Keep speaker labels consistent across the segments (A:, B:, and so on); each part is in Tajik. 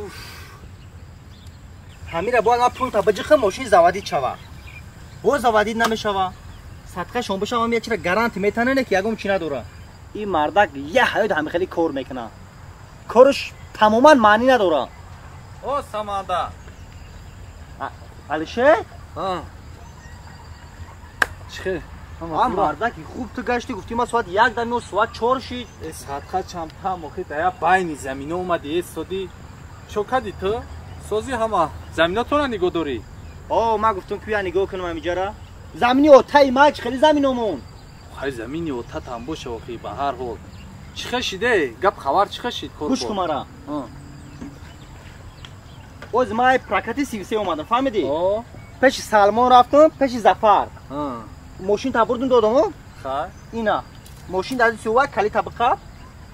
A: Уф. Ҳамира бояд ман пул та биҷиха мошин заводид шава. Боз заводид намешава. Садқа шон бишавам я чира гаранти метанене ки ягон чи надора. Ин мардак я ҳаёт ҳами хеле кор мекуна. Корш тамоман маънӣ надора.
B: О, Самада.
A: Алишер?
B: А. Чихе?
A: А мардаки хуб ту гашти гуфти ма соат 1 да мео соат 4 шид.
B: Э садқа чампам охи дая байни замино омади эстоди. Чо кади ту? Сози ҳама заминотона нигоҳ дорӣ?
A: О, ман гуфтам ки я нигоҳ кунам ҳамиҷара. Замини отаи ма чӣ хеле заминомон?
B: Хай замини ота там боша охи ба ҳар ҳол. Чӣ хешиде? Гап хабар чӣ хешид кор?
A: Гӯш кун мара. Оз ман прокати 33 омадам, фаҳмидӣ? Пеши Салмон рафтам, пеши Зафар. Мошин та бурдум додам,
B: Хай.
A: Ина. Мошин дади сува калита биқаб.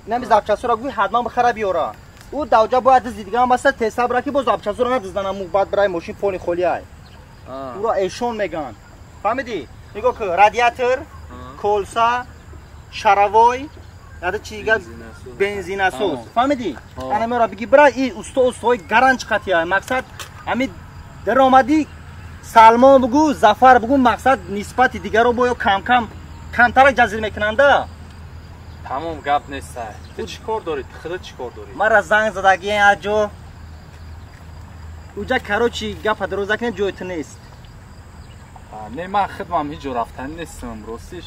A: Инами запчасура гуфт ҳатман бихара биёра. Ӯ давҷа бояд дизди дига ҳам баста тесабра ки боз запчасура надизданам, баъд барои мошин фони холӣ ай. Ӯро эшон меган. Фаҳмидӣ? Нигоҳ кун, радиатор, колса, шаравой, яда чи дига бензинасоз. Фаҳмидӣ? Ана меора биги бира и усто устои гаранч қатия. Мақсад ҳами даромадӣ Салмон бугу, Зафар бугу, мақсад нисбати дигаро боё кам-кам камтарак ҷазир мекунанда.
B: Тамом гап нест. Ту чӣ кор дорӣ? Ту худат чӣ кор дорӣ?
A: Мара занг задаги аҷо. Уҷа короче гапа дароз накунем, ҷои ту нест.
B: Не, ман худам ҳеҷ ҷо рафтанӣ нестам, ростиш.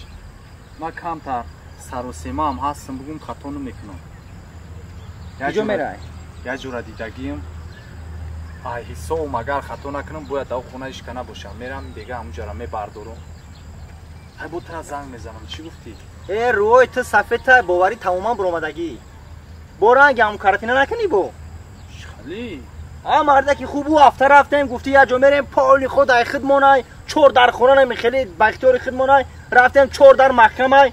B: Ман камтар саросемаам ҳастам, бугум хато намекунам.
A: Куҷо мерай?
B: Як ҷора дидагиам. Ай ҳисобам агар хато накунам, бояд дар хона ишка набошам. Мерам дега ҳамунҷара мебардорам. Ай бо тара занг мезанам. Чӣ гуфтӣ?
A: Э, рӯи ту сафедта, боварӣ тамоман буромадагӣ. Бо ранг ҳам каратина накунӣ бо?
B: Шали.
A: А мардаки хуб ӯ ҳафта рафтем, гуфтӣ як ҷо мерем, поли худ ай худ монай, чор дар хона нами хеле ба ихтиёри худ монай, рафтем чор дар маҳкамай.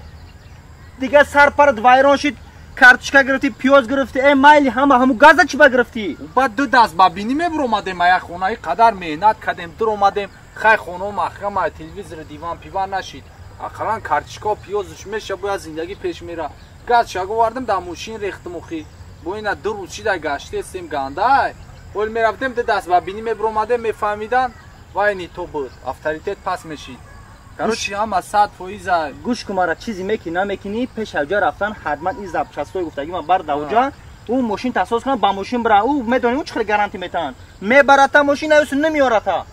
A: Дига сар парат вайрон шид, карточка гирифтӣ, пиёз гирифтӣ, э майли ҳама ҳаму газа чӣ ба гирифтӣ?
B: Баъд ду даст ба бинӣ мебуромадем, ая хона и қадар меҳнат кардем, дуромадем, хай хона маҳкама, телевизор, диван, пиван нашид. Ақаллан карточка, пиёзш меша, бояд зиндагӣ пеш мера. Газ шаговардам, дар мошин рехтам охи. Бо ина ду рӯз шида гаштестем гандай. Ол мерафтем, ду даст ба бинӣ мебуромадем, мефаҳмидан, вай ни то буд. Авторитет пас мешид. Короче, ҳама 100%.
A: Гӯш кун мара, чизе мекунӣ намекунӣ, пеш авҷа рафтан ҳатман ин запчастҳои гуфтагӣ ман бар давҷа, ӯ мошин тасоз кунам, ба мошин бира, ӯ медонӣ ӯ чӣ хел гарантӣ метаҳанд. Мебарата мошин, аюсу намеората.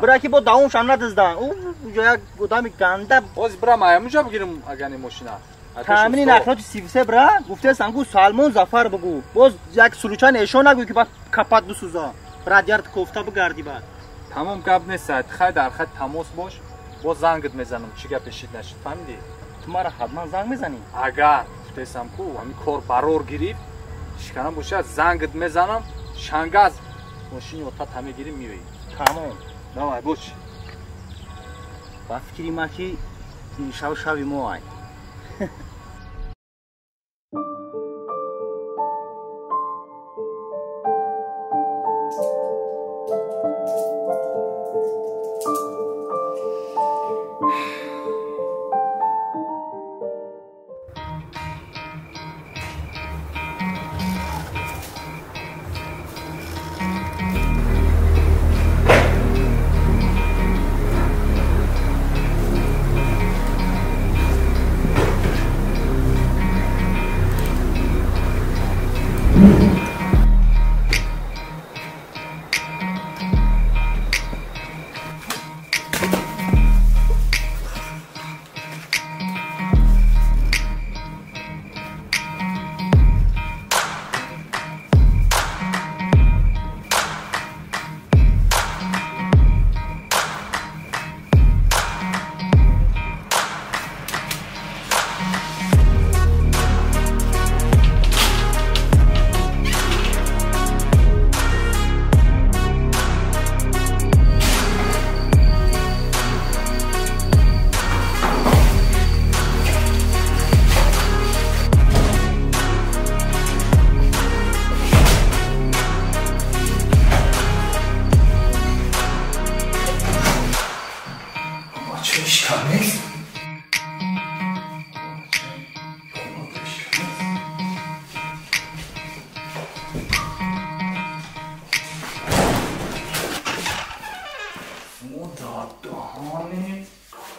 A: Бира ки бо давомшам надиздан. Ӯ ҷо як одами ганда.
B: Ҳозир бирам аямуҷа бигирам агани мошина.
A: Таъмини нақлиёти 33 бира, гуфтаестам гу Салмон Зафар бугу. Боз як сулучан эшон нагӯй ки баъд капат бисӯза. Радиатор кофта бигарди баъд.
B: Тамом гап нест, хай дар хат тамос бош. Боз зангат мезанам, чӣ гап шид нашид, фаҳмидӣ?
A: Ту мара ҳатман занг мезанӣ?
B: Агар гуфтаестам ку ҳамин кор барор гирифт, шиканам бошад, зангат мезанам, шангаз мошини отат ҳамегирӣ меоӣ.
A: Тамом.
B: Давай, бош.
A: Ба фикри ман ки ин шаб шаби мо ай.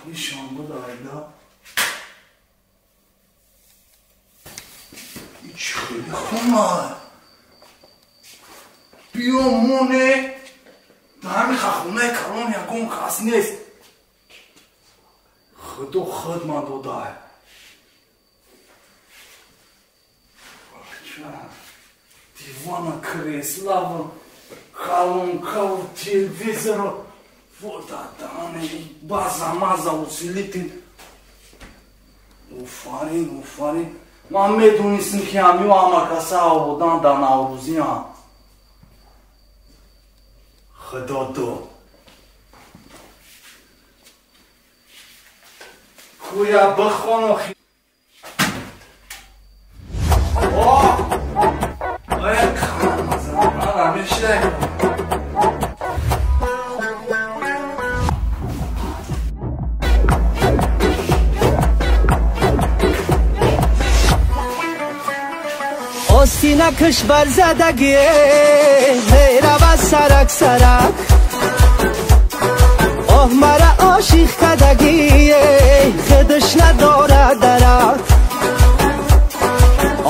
C: Нишон буда айда. Хеле хона. Биё моне. Дар ҳамин хонаи калон ягон кас нест. Худо худ ман додай. Дивана, креслава, колонкаву, телевизору. Вода дане, база маза усилитель. Офарин, офарин. Ман медонистам ки ҳамиё ҳама каса оводан дар наврӯзиам. Худо дод. Куя бихоно.
D: Остинакаш бар задагӣ меравад сарак сарак, оҳ мара ошиқ кардагӣ худаш надорад дарак.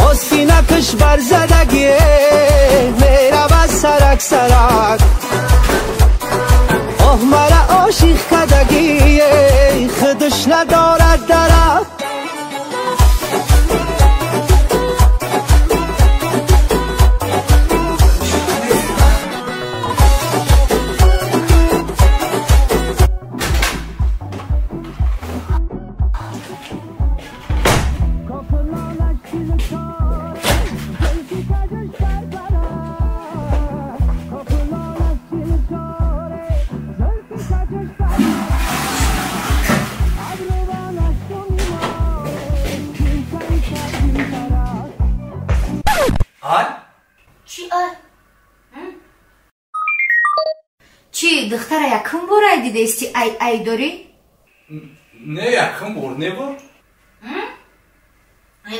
D: Остинакаш бар задагӣ меравад сарак сарак, оҳ мара ошиқ кардагӣ худаш надорад дарак.
E: Чи духтара якум бора дидести ай ай дорӣ?
B: Не, якум бор не бор.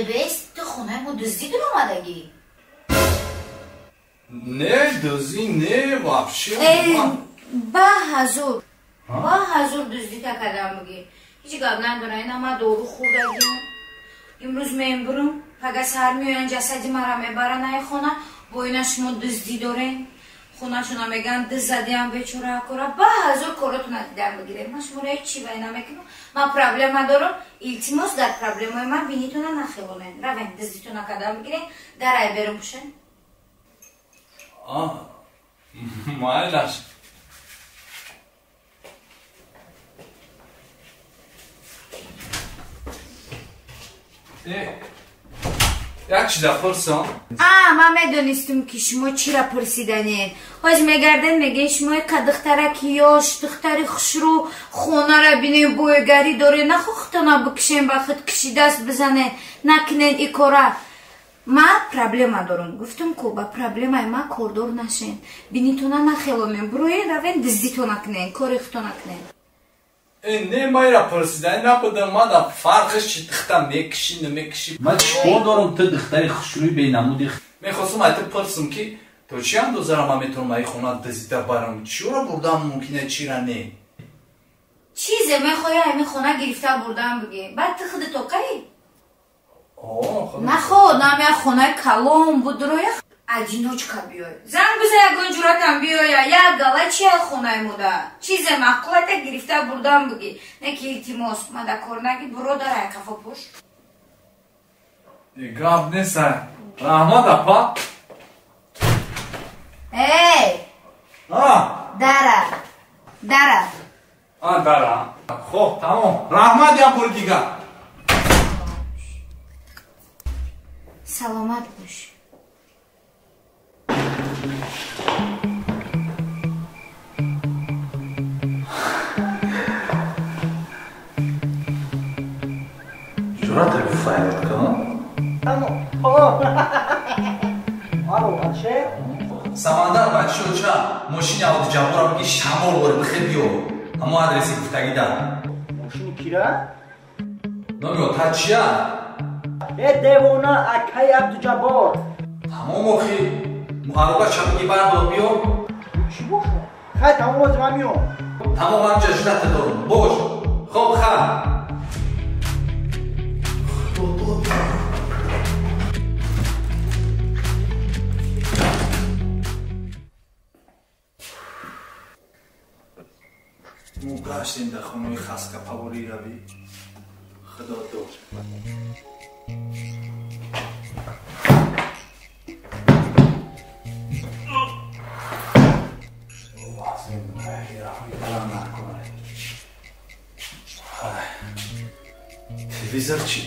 E: Бес, ту хонаи мо дуздӣ дуромадагӣ?
B: Не, дуздӣ не, вообще.
E: Ба ҳазур, ба ҳазур дуздӣ такардам бугӣ. Ҳеҷ гап надора, ина ма дору хӯрдагим. Имрӯз мембурам, пага саҳар меоянд ҷасади мара мебаранд ай хона, бо ина шумо дуздӣ дорен. Хонашона мегӯянд дыз задиам бечора кора, ба ҳазор коротона дидам бигирем. Ман шуморо ҳеҷ чи вай намекунам. Ман проблема дорам, илтимос дар проблемаи ман бинитона нахелонен. Равен дуздитона кардам бигирен, дар ай берун пушен.
B: Майлаш. Як чиза пурсам.
E: Ман медонистам ки шумо чира пурсиданед. Ҳоз мегарден мегӯен шумо ка духтараки ёш, духтари хушрӯ, хонара бинен боигарӣ доре, нахохтона бикшен ба худ кишидаст бизанен, накунен и кора. Ман проблема дорам. Гуфтам ку ба проблемаи ман кордор нашен. Бинитона нахеломен. Буроен равен дуздитона кунен, кори худтона кунен.
B: Не, майра пурсиданӣ набудам. Ман да фарқиш чи духта мекишӣ, намекишӣ. Ман чӣ кор дорам ту духтари хушрӯи бенамуди? Мехостам ай ту пурсам ки то чӣ андозара ман метавонам ай хона дуздида барам? Чиро бурдам мумкина, чира не?
E: Чизе мехоҳӣ ами хона гирифта бурдам бигӣ. Баъд ту худи токаӣ? Нахо, нам як хонаи калон будроя одиночка биёй. Занг биза ягон ҷуратам биёя, як гала чи як хонаи мода. Чизе маъқулата гирифта бурдам бигӣ. Не ки илтимос, мада кор наги, буродар ай қафо пӯш.
B: Гап нест. Раҳмат апа.
E: Эй! Дара. Дара.
B: Дара. Хоб, тамом. Раҳмат як бори дигар.
E: Саломат бош.
B: Ҷурата файл кунам?
A: Алло, Алишер?
B: Самандар бачаҳо мошини Абдуҷабборро биги шамол боре бихе биё. Ҳамон адреси гуфтагида.
A: Мошини кира?
B: Номи ота чия?
A: Э девона, акаи Абдуҷаббор.
B: Тамом охи. Муҳарроба чапги бардор биё.
A: Чӣ бошад? Хай тамом, ҳозир ман миём.
B: Тамом, ман ҷаждата дорам. Бош. Хоб, хай.
C: нашин дар хонаи хаскапаворӣ равӣ. Худо дор. Телевизор чӣ?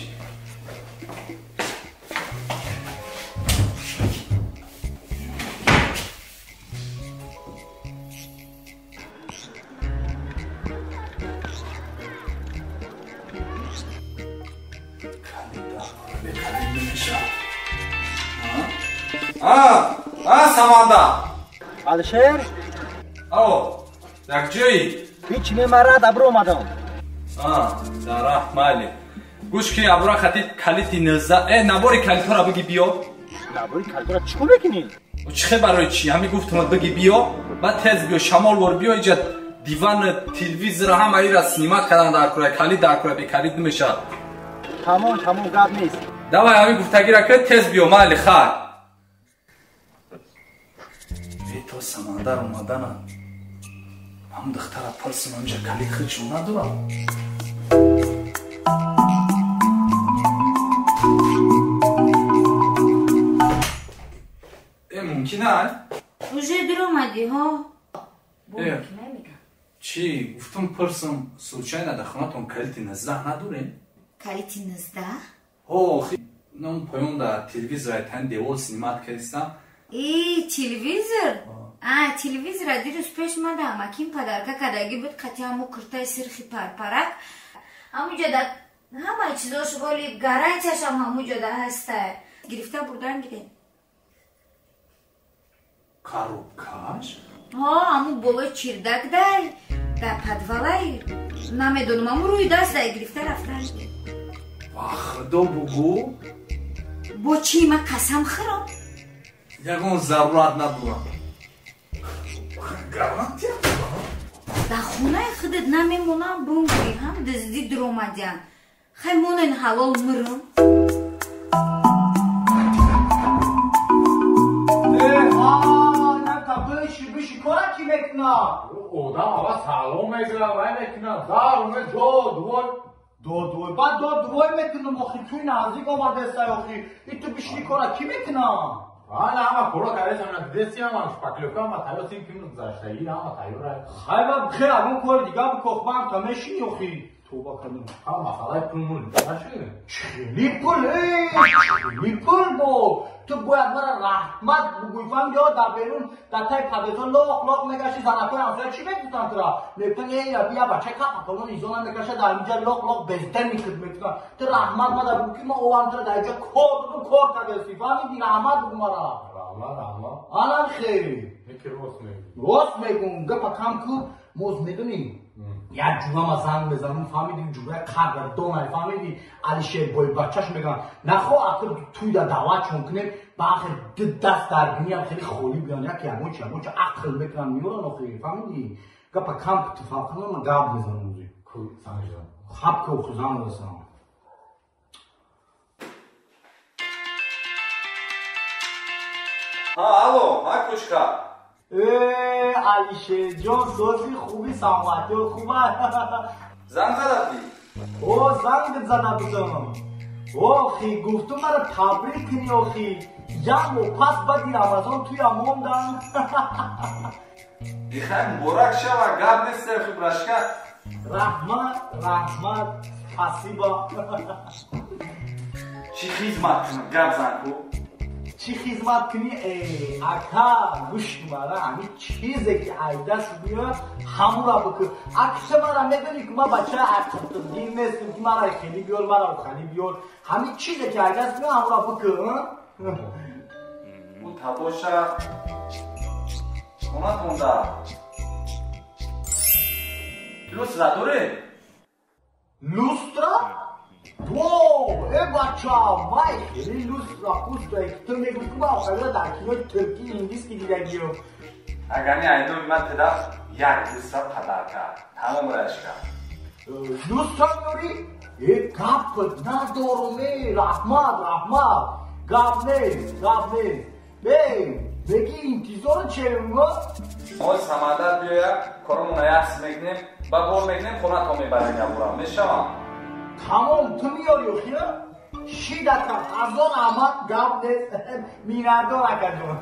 C: Саманда.
A: Алишер?
C: Ао, як ҷои?
A: Ҳеҷ мемара дабро омадам.
C: Дара, майли. Гӯш ки абура хати калити 19, набори калитора биги биё.
A: Набори калитора чӣ кор мекунӣ?
C: Чӣ хел барои чӣ? Ҳами гуфтам биги биё, баъд тез биё, шамол вор биё, иҷа диван, телевизор ҳама ира снимат кардан дар кура, калит дар кура, бе калит намешавад.
A: Тамом, тамом, гап нест.
C: Давай ҳами гуфтагира ки тез биё, майли, хай. То Самандар омадана ҳам духтара пурсим, ҳамҷа калит худшон надорам. Мумкин ай?
E: Уже дуромадӣ, ҳо?
C: Чӣ? Гуфтум пурсим, случайно дар хонатон калити 19 надорем?
E: Калити 19?
C: Ҳо, нам поён дар телевизор айтани девол снимат кардистам.
E: Телевизор? Телевизора дирӯз пеш мадам, акин падарка кадаги буд, қати ҳаму куртаи сирхи парпарак. Ҳамуҷода ҳамаи чизош воли гарантияшам ҳамуҷода ҳастай. Гирифта бурдан гирем.
C: Коробкаш?
E: Ҳо, ҳаму болои чирдак дай, дар подвалай, намедонам, ҳаму рӯи даст дай гирифта рафтан.
C: Ба худо бугӯ?
E: Бо чӣ ма қасам хӯрам?
C: Ягон зарурат надорам. Гарантия?
E: Дар хонаи худат намемонам, бунгӯӣ ҳам дуздӣ дуромадян. Хай монен ҳалол мурам.
A: Биши кора чӣ мекунад?
B: Одам ава салом мегирад, вай мекунад, заруме додвой.
A: Додвой, баъд додвой мекунам, охи туй наздик омадесай, охи. И ту биши кора кӣ мекунад?
B: Ана ҳама кора кардесам, на дидеси ҳама шпаклёвка ҳама тайёр, син ким гузаштагӣ ҳама тайёр ай.
A: Хай ба хел агон кори дига бикох, баъд та мешини охи. Тоба кардам.
B: Ҳа масъалаи пул мул нашуд?
A: Чили пул, чили пул бо. Ту бояд мара раҳмат бугӯй, фаҳмидӣ? Ё дар берун дар таи подъездҳо лоқ лоқ мегашти, занакҳои ҳамсоя чӣ мегуфтанд тура? Мегуфтанд эй бия бача капакалон изона мекаша, дар инҷа лоқ лоқ бездани кид мегуфтанд. Ту раҳмат мада бугӯ ки ман овам тура дар инҷа кор додум, кор кардасӣ, фаҳмидӣ? Раҳмат бугӯ мара.
B: Раҳмат, раҳмат.
A: Анам хел.
B: Неки рост мегӯ.
A: Рост мегӯм, гапа кам ку, моз медонӣ? Як ҷурама занг мезанам, фаҳмидӣ? Ҷураи қадрдонай, фаҳмидӣ? Алишер бойбачаш мегӯянд. Нахо ахир туйда даъватшон кунем, ба ахир ду даст дар биниам хеле холӣ биён, як ягонча ягонча ақл мекунанд, меёранд охир, фаҳмидӣ? Гапа кам ку, туфақ кунам, ман гап мезанам ӯзи.
B: Ку занг мезанам.
A: Хаб ку, охир занг мезанам.
C: Ҳа, алло, ҳа кучка.
A: Алишерҷон, сози хуби, саломатиё хуб аст.
C: Занг зададӣ?
A: О, занг зада будам. Охи, гуфтум мара табрик кунӣ охи. Як моҳ пас баъди Рамазон туя мондам.
C: Дихай муборак шава, гап нест, охи брашка.
A: Раҳмат, раҳмат, спасибо.
C: Чӣ хизмат кунам, гап зан ку?
A: Чӣ хизмат кунӣ? Ака, гӯш мара, ҳамин чизе ки айдаст биёяд, ҳамура бикун. Акса мара медонӣ ки ман бачаи ақибдин нестам, ки мара хелӣ биёр, мара хелӣ биёр. Ҳамин чизе ки айдаст биёяд, ҳамура бикун.
C: Ӯ табоша хонатонда. Люстра доред?
A: Люстра? Во, бача, вай, хеле люстра, пустра, ту мегӯӣ ки ман охирра дар кинои туркӣ, инглиски дидагиём.
C: Агар не айдоми ман тида як люстра падарка, тамом рашка.
A: Люстра меёрӣ? Гап надорум, раҳмат, раҳмат. Гап нест, гап нест. Беги интизор чевма?
C: Мо Самандар биёя, коромона яхс мекунем, ба бор мекунем, хона то мебарем ябурам. Мешавам?
A: Тамом, ту меёри охира? Шидака, азон аҳмад гап нест, миннатдор акаҷон.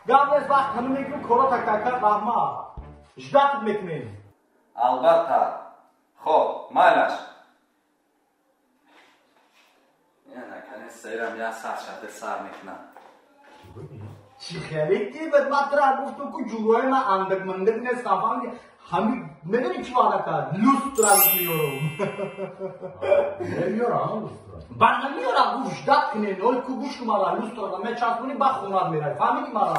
A: Гап нест, вақт ҳамин мекунем, коро так-так раҳмат. Ждать мекунем.
C: Албатта. Хоб, майлаш. Наконец-то ирам як сар шаде сар мекунам.
A: Чӣ хеле ки бад ман тура гуфтам ку ҷӯрои ман андак мандак нестам, фаҳмидӣ? Ҳами медонӣ чӣ ваъда кард? Люстра меёрам.
B: Намеёрам люстра.
A: Ба намеёрам, гуфт ждать кунем, ой ку гӯш кун мара, люстра мечаспонӣ ба хонат меравӣ, фаҳмидӣ мара?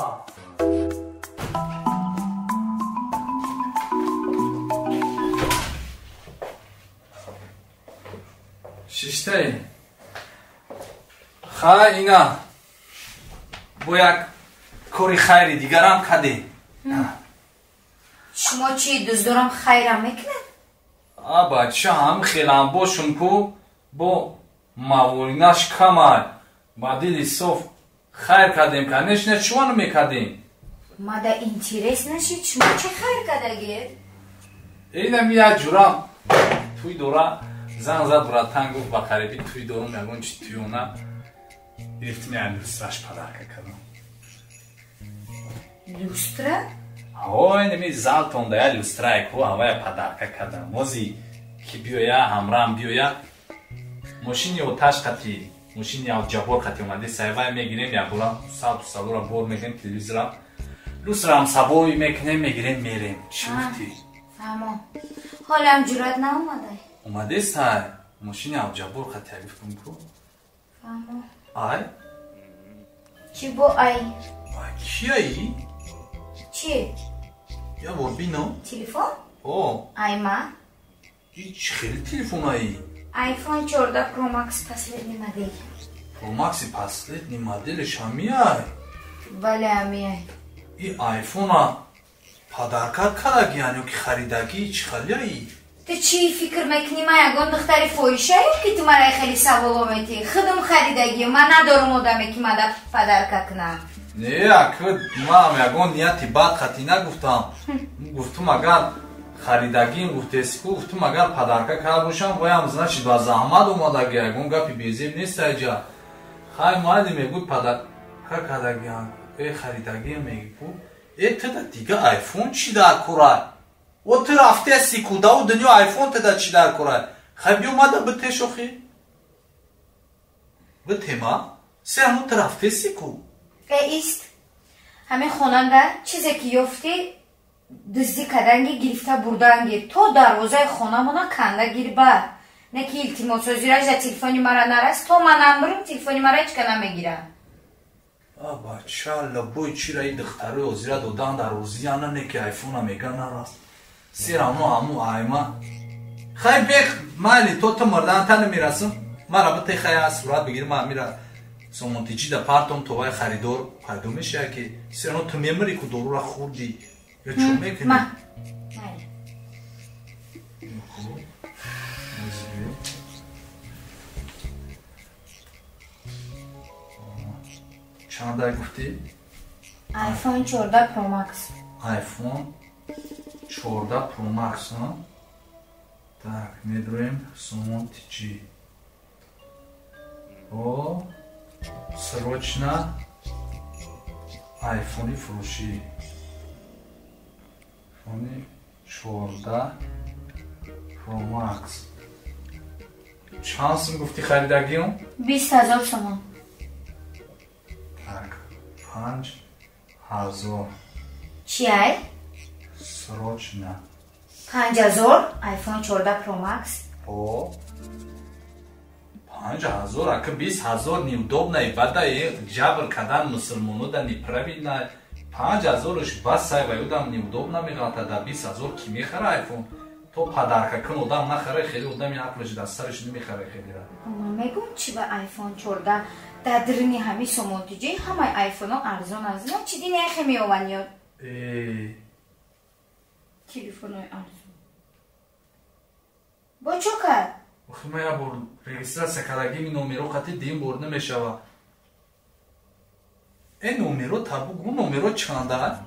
C: Шиштаи. Хай ина. Бо як кори хайри дигарам кадем.
E: Шумо чӣ дӯстдорам хайрам мекунад?
C: А бача ҳам хелам бошум ку бо маволинаш камай. Ба дили соф хайр кардем, конечно, чӯ намекардем?
E: Мада интерес нашид, шумо чӣ хайр кардагед?
C: Инам як ҷурам туй дора, зан зад братан гуфт ба қариби туй дорум, ягон чи туёна гирифтим, як люстраш подарка кардам.
E: Люстра?
C: Ҳо, инами залтонда як люстрае ку ҳавая подарка кардам. Мози ки биёя, ҳамраам биёя, мошини оташ қати, мошини Алҷабор қати омади, сайвай мегирем, якбора сабу салора бор мекунем, телевизора, люстраам сабой мекунем, мегирем, мерем. Чӣ гуфтӣ?
E: Фаҳмо. Ҳолам ҷуръат наомадай.
C: Омадестай, мошини Алҷабор қати гуфтум ку.
E: Фаҳмо.
C: Ай?
E: Чӣ бо ай?
C: Ай, кияи?
E: Чӣ?
C: Я бор бино.
E: Телефон?
C: О.
E: Ай ма?
C: И чӣ хели телефонаи?
E: iPhone 14 Pro Max последний модель.
C: Pro Max последний модель ҳамиай?
E: Бале, ҳамиай.
C: И iPhone-а подарка кардагиян ё ки харидагӣ, чӣ халияи?
E: Ту чӣ фикр мекунӣ, ман ягон духтари фоҳишаем ки ту мара хеле саволо метиҳӣ? Худам харидагӣ, ман надорам одаме ки мада подарка кунам.
C: Не, ака, манам ягон нияти бад хати нагуфтам. Гуфтум агар харидагим гуфтеску, гуфтум агар подарка карда бошам, боям значит ба заҳмат омадагӣ, ягон гапи безеб нест айҷа. Хай майли мегӯй подарка кардагиам, э харидагиам мегӯ. Э туда дига айфон чӣ дар кора? О ту рафтеси ку, дау дунё айфон туда чӣ дар кора? Хай биё мада битеш охи. Битема? Се ҳамун ту рафтеси ку.
E: Э ист. Ҳамин хонанда чизе ки ёфтӣ дуздӣ карданги, гирифта бурданги, то дарвозаи хонамона канда гирба. Не ки илтимосозираш да телефони мара нарас, то ман намбурам, телефони мара ҳеч ка намегира.
C: А бача, лабои чира и духтарои озира додан дар розия на не ки айфона мега нарас. Се равно ҳаму айма. Хай бех, майли, то ту мурдан та намерасам. Мара бите хай аз сурат бигир, ман мира сомонтиҷи да партом, то вай харидор пайдо мешава ки се равно ту мемирӣ ку дорура хӯрдӣ. Ё чӣ мекунӣ?
E: Ма. Майли.
C: Чандай гуфтӣ?
E: iPhone 14 Pro Max.
C: iPhone 14 Pro Max, а? Так, медроем Сомон TG. О, срочно iPhone фурӯшӣ. iPhone 14 Pro Max. Чанд сум гуфтӣ харидагиам?
E: 20 000 сомон.
C: Так, 5000.
E: Чӣ ай?
C: Срочно.
E: 5000 iPhone 14 Pro Max.
C: О, 5000, ака 20 000 неудобно и бада ҷабр кардан мусулмоно да неправильно. 5000-ш бас сай ва ёдам неудобно меғалта, да 20 000 ки мехара iPhone? То подарка кун одам нахара, хеле одами ақлаш дар сараш намехара хелера.
E: Ман мегӯм чӣ ба iPhone 14 дар даруни ҳамин сомонтиҷӣ ҳамаи айфонҳо арзон арзон, чӣ дини яхе меованд ё?
C: Э.
E: Телефонҳои арзон. Бо чӣ кард?
C: Охи ман як бор регистрация кардагими номеро қати дим бор намешава. Номеро табугу, номеро чанда?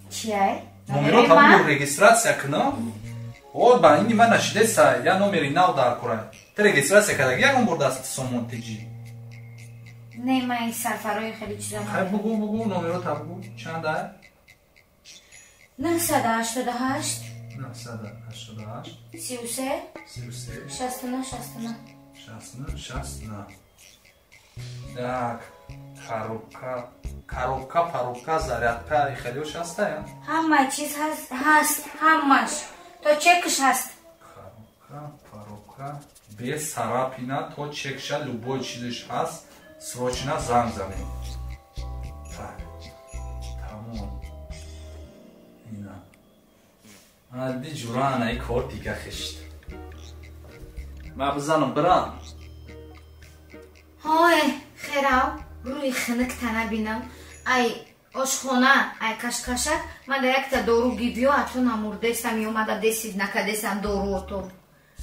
E: Чиай?
C: Номеро табугу регистрация кунам. О, ба ини ман нашидеса, я номери нав дар кора. Ты регистрация кадаги ягон бор даст Сомон ТЖ?
E: Не, ман сафарои хеле чиза.
C: Хай бугу, бугу, номеро табугу чанда?
E: 988
C: 988
E: 33
C: 33
E: 69 69
C: 69 69. Так, коробка, коробка, паробка, зарядка, хелиош ҳаста я?
E: Ҳама чиз ҳаст, ҳамаш. То чекш ҳаст.
C: Коробка, паробка, без царапина, то чекша, любой чизиш ҳаст, срочно занг занем. Так, тамом. Ина. Ади ҷурана и кор дига хишт. Ма бизанам бирам.
E: Ҳой, херав, рӯи хиник тана бинам. Ай ошхона, ай кашкашак, ман да якта дору гибиё, ату намурдестам, ёмада десид накадесам доруото.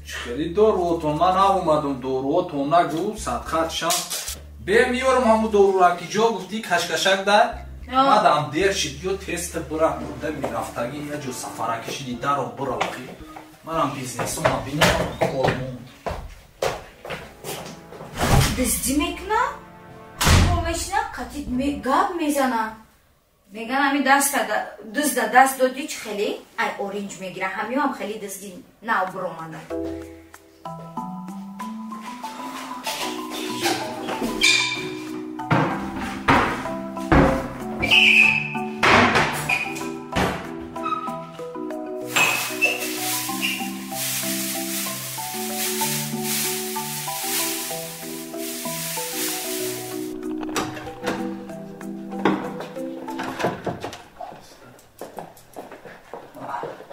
C: Чӣ хели доруото? Ман наомадам доруото нагу, садқат шам. Бе миёрам ҳаму дорура ки ҷо гуфтӣ кашкашак да? Мадам дер шид, ё тест бирам, бурда мерафтагӣ, я ҷо сафараки шиди даро бирохи. Манам бизнесома бинам, кормон.
E: Дуздӣ мекунам, мешинам, қатид гап мезанам. Меган ҳами даста дузда даст додӣ чӣ хеле ай оринҷ мегира, ҳамиёам хеле дуздӣ нав биромада.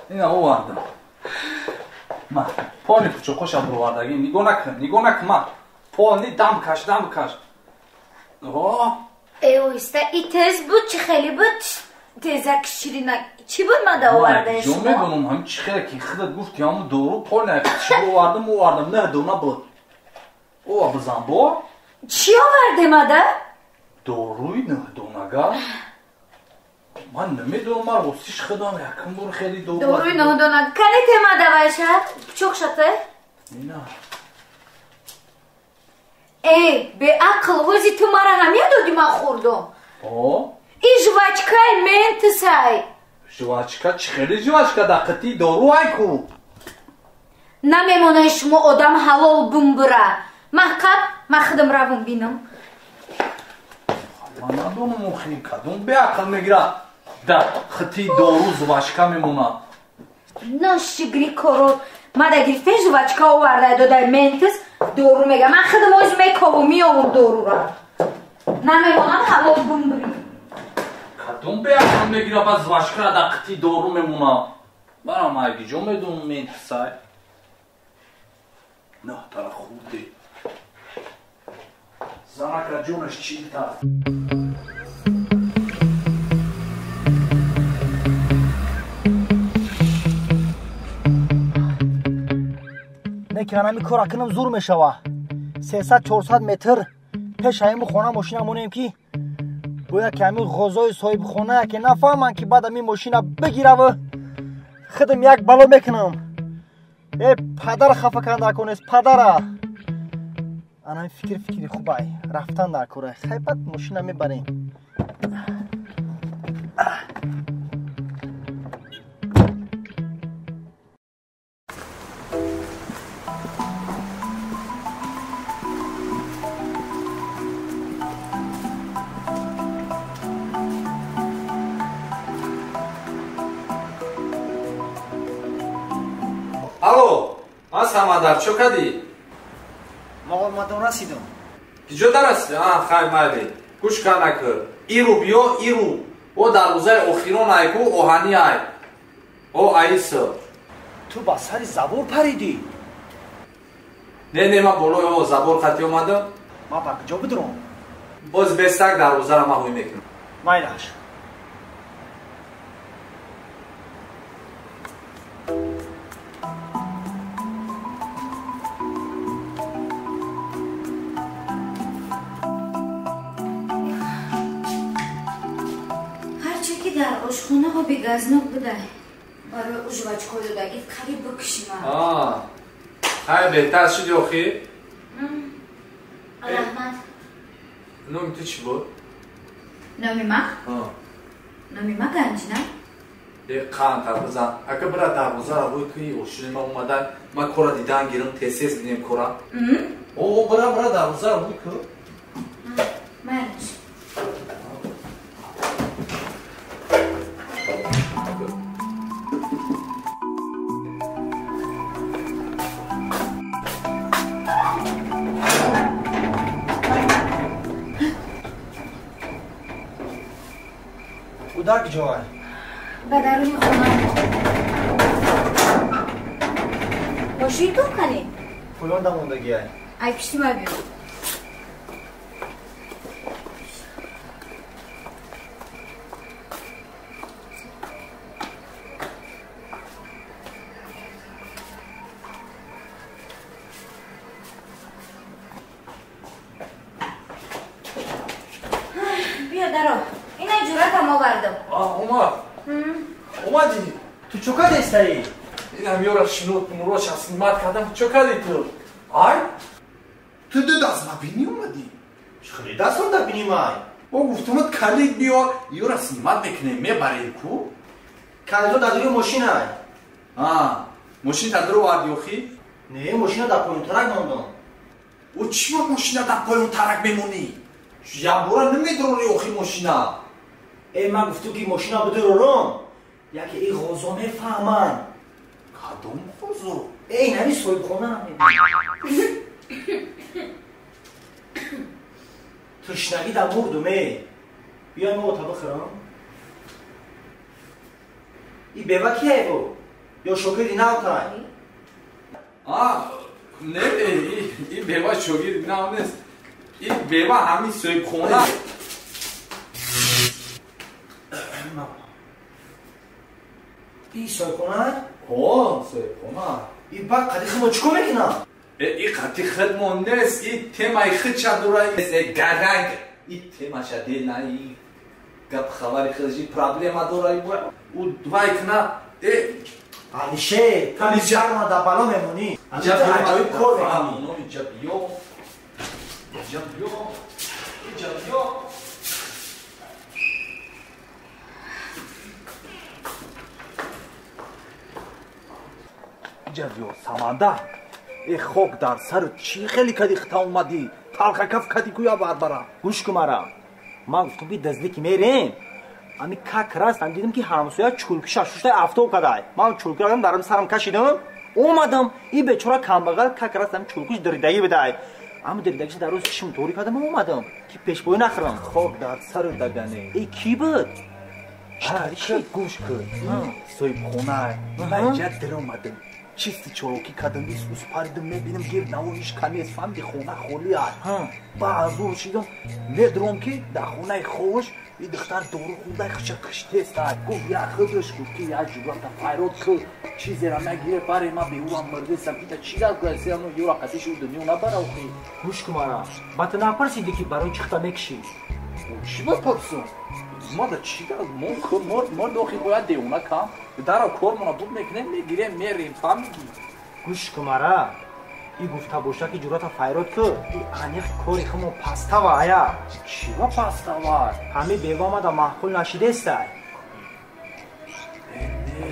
C: Ина овардам. Ма полни пучоқоша бировардаги. Нигоҳ накун, нигоҳ накун ма. Полни дам каш, дам каш. О!
E: Э, оиста, и тез буд, чӣ хеле буд? Тезак ширина. Чӣ буд ма да овардаи шумо?
C: Ҷо медонам, ҳам чӣ хеле ки худат гуфти ҳамун дору полни чӣ овардам, овардам, не дона буд. Ова бизан бо?
E: Чӣ оварде ма да?
C: Доруи не донага. Ман намедонам, ман ростиш худам якум бор хеле дору.
E: Доруи нодона. Кане тема давайша? Пучоқ шата?
C: Ина.
E: Э, беақл, ҳози ту мара ҳамия доди ман хӯрдум.
C: О?
E: И жвачкаи ментисай.
C: Жвачка чӣ хеле жвачка да қитии дору ай ку?
E: Намемонаи шумо одам ҳалол бумбура. Ман қаб, ман худам равум бинам.
C: Ман надонам охи кадом беақл мегира. Да қитии дору жвачка мемонад.
E: Ношигри коро. Мада гирифте жвачка оварда додай ментис дору мега. Ман худам оз мекову миёвум дорура. Намемонам ҳалол бумбури.
C: Кадом беақл мегира ба жвачкара да қитии дору мемонад. Манам айги ҷо медонам ментисай. На тара хурде. Занака ҷонаш чилта.
A: Не ки ҳанами кора кунам зур мешава. 300-400 метр пеш ҳамин хона мошина монем ки бояд ки ҳамин ғозои соҳибхона яке нафаҳманд ки баъд ҳамин мошина бигираву худам як бало мекунам. Э, падара хафа кардан дар кор нест, падара. Ана фикр фикри хубай, рафтан дар кора. Хай баъд мошина мебарем.
C: Алло, ман Самадар, чо кардӣ?
A: Ма омадам расидам.
C: Киҷо дарасидӣ? А, хай майли. Гӯш кар накӯ. Иру биё, иру. О дарвозаи охирон ай ку, оҳанӣ ай. О аисо.
A: Ту ба сари забор паридӣ?
C: Не, не, ман болои о забор қатӣ омадам.
A: Ман ба куҷо бидурам?
C: Боз бестак дарвозаро ман ҳуй мекунам.
A: Майлаш.
E: Дар ошхона оби газнок будай. Барои ӯ жвачкҳо додагӣ қариб бикушима.
C: Хай беҳтар шуди охир?
E: Раҳмат.
C: Номи ту чӣ буд?
E: Номи ма? Номи ма Ганҷина.
C: Қантар бизан. Ака бира дарвозаро рӯй ки ошини ма омада, ма кора дидан гирам, тез-тез бинем кора. О, бира, бира дарвозаро рӯй ку.
E: Майраш.
A: Удар куҷоай?
E: Ба даруни хона. Мошини ту кани?
A: Пулон дамондагиай.
E: Ай пишти ма биё. Биё даро. Ина ҷуръатам овардам.
C: Омад. Омадӣ?
A: Ту чо кардестаӣ?
C: Инам ёра шинот муроша снимат кардам. Чо кардӣ ту? Ай? Ту ду даст ма бинӣ омадӣ?
A: Хеле дастон дар бинӣ май.
C: О гуфтумат калид биёр, ёра снимат мекунем, мебарем ку?
A: Калидо дар дури мошинай.
C: Мошин дар дур овардӣ охӣ?
A: Не, мошина дар поёнтарак мондам.
C: О чӣ ма мошина дар поёнтарак мемонӣ? Якбора намедронӣ охи мошина.
A: Ман гуфтум ки мошина бидурорам, яке и ғозо мефаҳманд.
C: Кадом ғозо?
A: Ин ҳами соҳибхона. Тушнагӣ дар мурдум э. Биёй мо ота бихӯрам. И бева кияй бо? Ё шогирди навтай?
C: Не, и бева шогирди нав нест. И бева ҳамин соҳибхона.
A: И соҳибхона?
C: Ҳо, соҳибхона.
A: И баъд қади худмо чӣ кор мекунам?
C: И қати худмо нест, и темаи худша дора, гаранг. И темаша дел на, и гап хабари худш, и проблема дора, ӯ вай куна.
A: Алишер, ту дар бало мемонӣ. Аҷоиб кор мекунӣ.
C: Иҷа биё. Иҷа биё. Иҷа биё. Иҷа биё, Саманда. Хок дар сарат чӣ хеле кади хита омадӣ? Талхакаф кади гӯя барбара.
A: Гӯш кун мара. Ман гуфтум ки дазди ки мерем. Ами как раз ам дидам ки ҳамсоя чулкиша шуштай афтоб кадай. Ман чулки радам дарам сарам кашидам. Омадам, и бечора камбағал как раз ам чулкиш диридагӣ бидай. Ам диридагиша дар рӯз чишм торӣ кардам омадам ки пешбоӣ нахӯрам.
C: Хок дар сарат дагане.
A: Э кӣ буд?
C: Гӯш кун. Соҳибхона. Ман иҷа диромадам. Чисти чорокӣ кардам, ис паридам, мебинам гир навоиш камест, фаҳмиди хона холӣ аст. Баъзур шидам, медурам ки дар хонаи хош и духтар дору хӯрда хича киштест. Гуфт як худаш гуфт ки як ҷурата файрод ку чизера нагире баре ма беурам мирдесам. Ита чӣ гап гӯясиану юра қатиши ӯ дунё набара охи.
A: Гӯш кун мара, ба ту напарсиди ки барои чӣ хита мекишӣ?
C: Чӣ бапарсам? Мада чӣ гап? Мо дохи бояд девона кам. Дара кормона буд мекунем, мегирем, мерем, фаҳмидӣ?
A: Гӯш кун мара, и гуфта боша ки ҷурата файрод ку, и аниқ кори хумо пастава ая.
C: Чива пастава?
A: Ҳами бева омада маъқул нашидестай.
C: Не,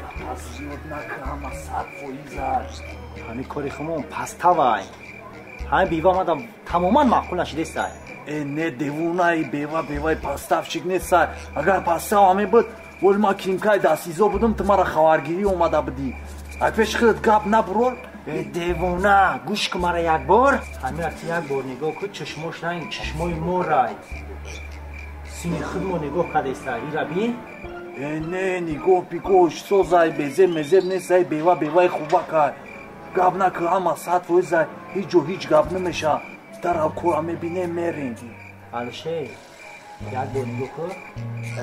C: гапа зиёд накун, ҳама 100%.
A: Ҳами кори хумо паставай. Ҳами бева омада тамоман маъқул нашидестай.
C: Не, девонаи бева, беваи поставщик нестай. Агар пастава мебуд, вол ма кимкаи дастизо будам, ту мара хабаргирӣ омада будӣ. Ай пеши худат гап набурор.
A: Девона, гӯш кун мара як бор. Ҳамира ту як бор нигоҳ кун, чашмош ранг чашмои морай. Сини худмо нигоҳ кардестай, ира бин.
C: Не, нигоҳ бигоҳ, созай, безеб мезеб нестай, бева беваи хубакай. Гап накун, ҳама 100%, ҳеҷ ҷо ҳеҷ гап намеша. Дарав кора мебинем, мерем.
A: Алишер, як бор нигоҳ кун,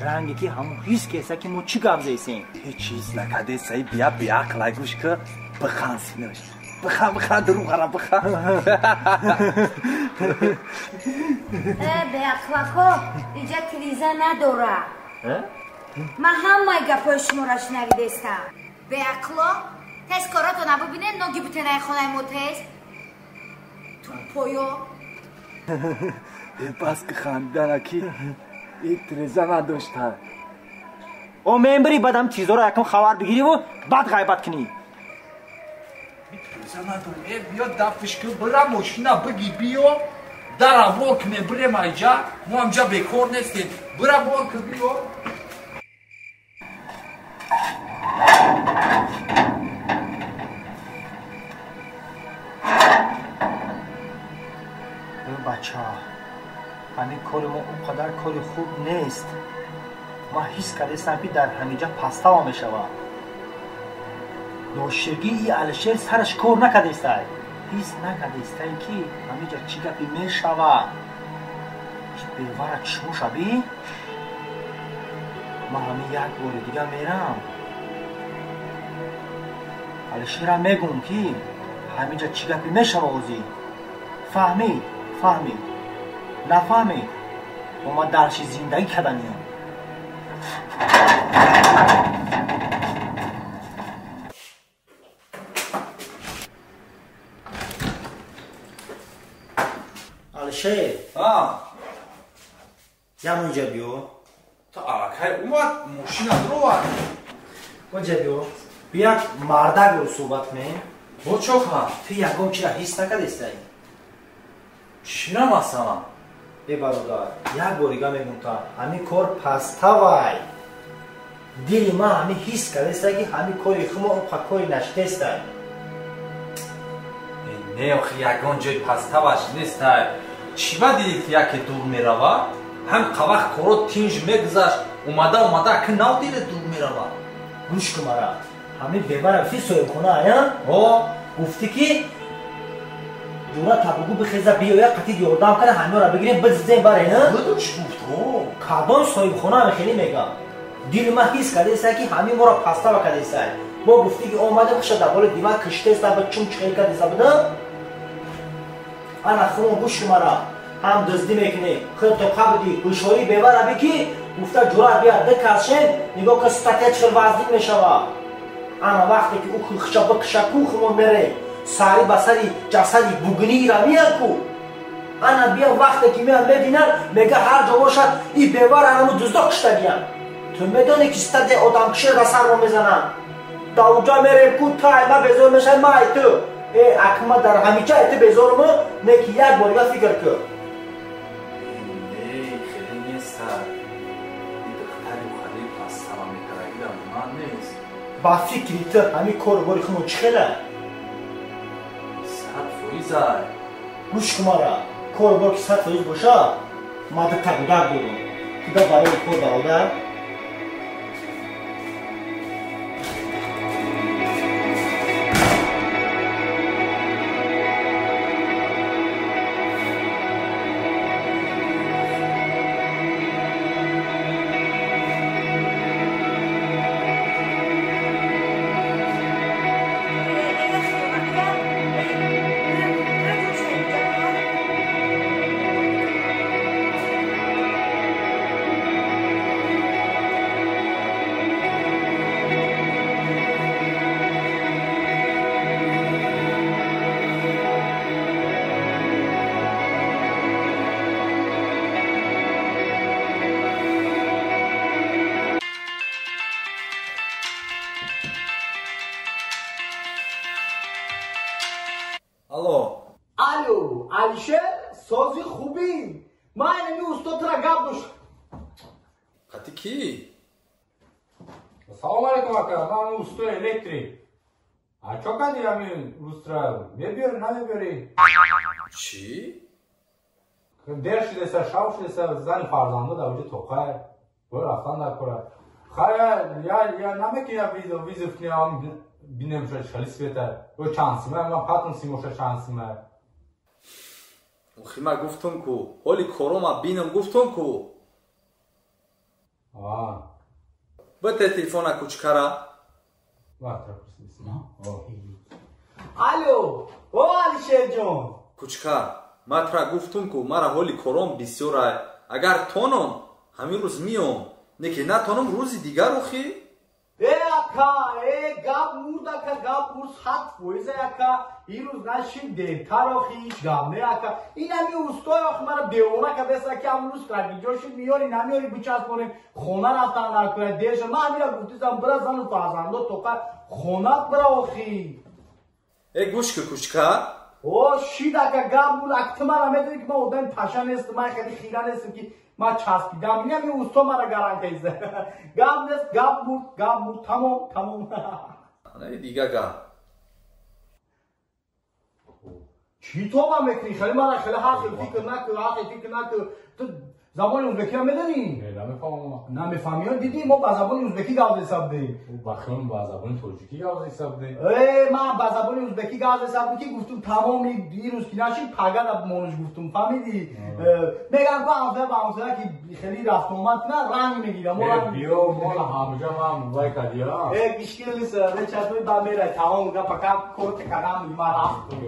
A: ранге ки ҳамон ҳис кеса ки мо чӣ гап зесем.
C: Ҳеҷ чиз накардесай, бия беақлай, гӯш кун, бихан синаш. Бихан, бихан, дурӯғара бихан.
E: Беақлако, иҷа тиреза надора. Ман ҳамаи гапҳои шуморо шунавидестам. Беақло, тез коротона бубинед, ноги бутенаи хонаи мо тез. Тупоё.
B: Бас ки хандидана ки ин треза надошта.
A: О мембри баъд ҳам чизоро якам хабар бигириву баъд ғайбат кунӣ.
B: Треза надорем. Э, биё дафиш ки бира мошина биги биё. Дара бор кунем бирем айҷа. Мо ҳамҷа бекор нестем. Бира бор ки биё.
A: Бача, ҳамин кори мо он қадар кори хуб нест. Ман ҳис кардастам ки дар ҳаминҷа пастава мешавад. Ноширгии Алишер сараш кор накардестай. Ҳис накардестай ки ҳаминҷа чӣ гапе мешавад. Бевара чишмоша би? Ман ҳамин як бори дига мерам. Алишерам мегӯм ки ҳаминҷа чӣ гапе мешава озӣ. Фаҳмид, фаҳмид. Нафаҳмид, бо ман дарши зиндагӣ карданиям. Алишер, ям инҷа биё.
C: Ту аллакай омад, мошина дуровард.
A: Инҷа биё. Биё як мардакро суҳбат кунем.
C: Бо чо кунам?
A: Ту ягон чиро ҳис накардестай?
C: Чира масалан?
A: Э бародар, як бор дига мегӯм та ҳамин кор паставай. Дили ман ҳамин ҳис кардестай ки ҳамин кори хумо он кори нашидестай.
C: Не, охи ягон ҷои паставаш нестай. Чӣ ба дидӣ ки яке дур мерава? Ҳам қавақт коро тинж мегузашт, омада омада аки нав диле дур мерава.
A: Гӯш кун мара. Ҳамин бевара гуфти соҳибхона ая? О, гуфтӣ ки ҷура табугу бихеза биёя қатид ёрдам кара ҳамёра бигирем биззем баре, ҳа?
C: Будуш гуфт, о.
A: Кадом соҳибхона ҳами хеле мегам. Дили ман ҳис кардесай ки ҳамин моро пастава кардесай. Бо гуфтӣ ки омадем хуша дар болои диван киштеста ба чум чихел кардеса буда? Ана хумон гӯш кун мара. Ҳам дуздӣ мекунӣ, худто қабди ҳушёрӣ бевара би ки гуфта ҷурат бия ду касшен нигоҳ кун статья чихел вазнин мешава. Ана вақте ки ӯ хиша бикиша ку хумон мере. Сари ба сари ҷасади бугниира миян ку. Ана бия вақте ки меян мебинанд, мега ҳар ҷо бошад и бевар анаму дуздо киштагиян. Ту медонӣ ки статья одамкуширо дар сармо мезананд. Давҷа мерем ку тай ма безор мешавӣ ма ай ту. Э акма дар ҳамиҷа ай ту безоруму не ки як бор дига фикр кун.
C: Не, хеле неста. И духтари ухади пастава мекардагида ман нест.
A: Ба фикри ту ҳамин кору бори хумо чӣ хела?
C: 100%.
A: Гӯш кун мара. Кору бор ки 100% боша, ман дута гудак дорам. Туда барои кор бародар.
C: Алло.
A: Алло, Алишер, сози хуби. Ман инами устодра гап дош.
C: Қати кӣ?
F: Салом алейкум ака, ман устои электрик. А чо кади ҳамин устра? Мебиёри, намебиёри?
C: Чӣ?
F: Дер шудеса, шав шудеса, зани фарзандо дар оҷа тоқай. Бояд рафтан дар кора. Хай, я намекунам визов кунам бинем ша чали света. Ё чанд сима, ман патун симоша чанд сима.
C: Охи ма гуфтум ку, ҳоли корома бинам гуфтум ку. Бите телефона кучкара.
A: Алло, о Алишерҷон.
C: Кучкар, ма тра гуфтум ку, мара ҳоли кором бисёрай. Агар тонам, ҳамин рӯз миём. Не ки натонам рӯзи дигар охи.
G: Э ака, э гап мурд ака, гап мурд 100% ака. Ирӯз нашин дертар охи, ҳеҷ гап не ака. Ин ҳами устои охи мара девона кардеса ки ҳамрӯз трагиҷоши миёри намиёри бичаспонем. Хона рафтан дар кӯя дер шуд. Ман ҳамира гуфтисам бира зану фарзандо тоқа хонат бира охи.
C: Э гӯш ки кучка.
G: О шид ака гап мурд ака ту мара медонӣ ки ман одами паша нестам, ман хеле хира нестам ки ман часпидам. Ин ҳами усто мара гарантеза. Гап нест, гап мурд, гап мурд, тамом, тамом.
C: Дига гап.
G: Чӣ тоба мекунӣ? Хеле мара хеле ҳар хел фикр накун, ҳар хел фикр накун. Ту забони ӯзбекиро медонӣ?
F: Не, намефаҳмам.
G: Намефаҳмӣ? Дидӣ мо ба забони ӯзбекӣ гап зеса будем.
F: Ба хиёл ба забони тоҷикӣ гап зеса будем.
G: Э, ман ба забони ӯзбекӣ гап зеса будем ки гуфтум тамоми ирӯз ки нашид пагана монуш гуфтум, фаҳмидӣ? Мегам ку ҳамсоя ба ҳамсоя ки хеле рафтуомад кунад ранг мегирам.
F: Биё мола ҳамҷа ман вай кардия.
G: Э, мушкил нест, чашмои ба мерай тамом гапа кам кор кардам ман рафтум.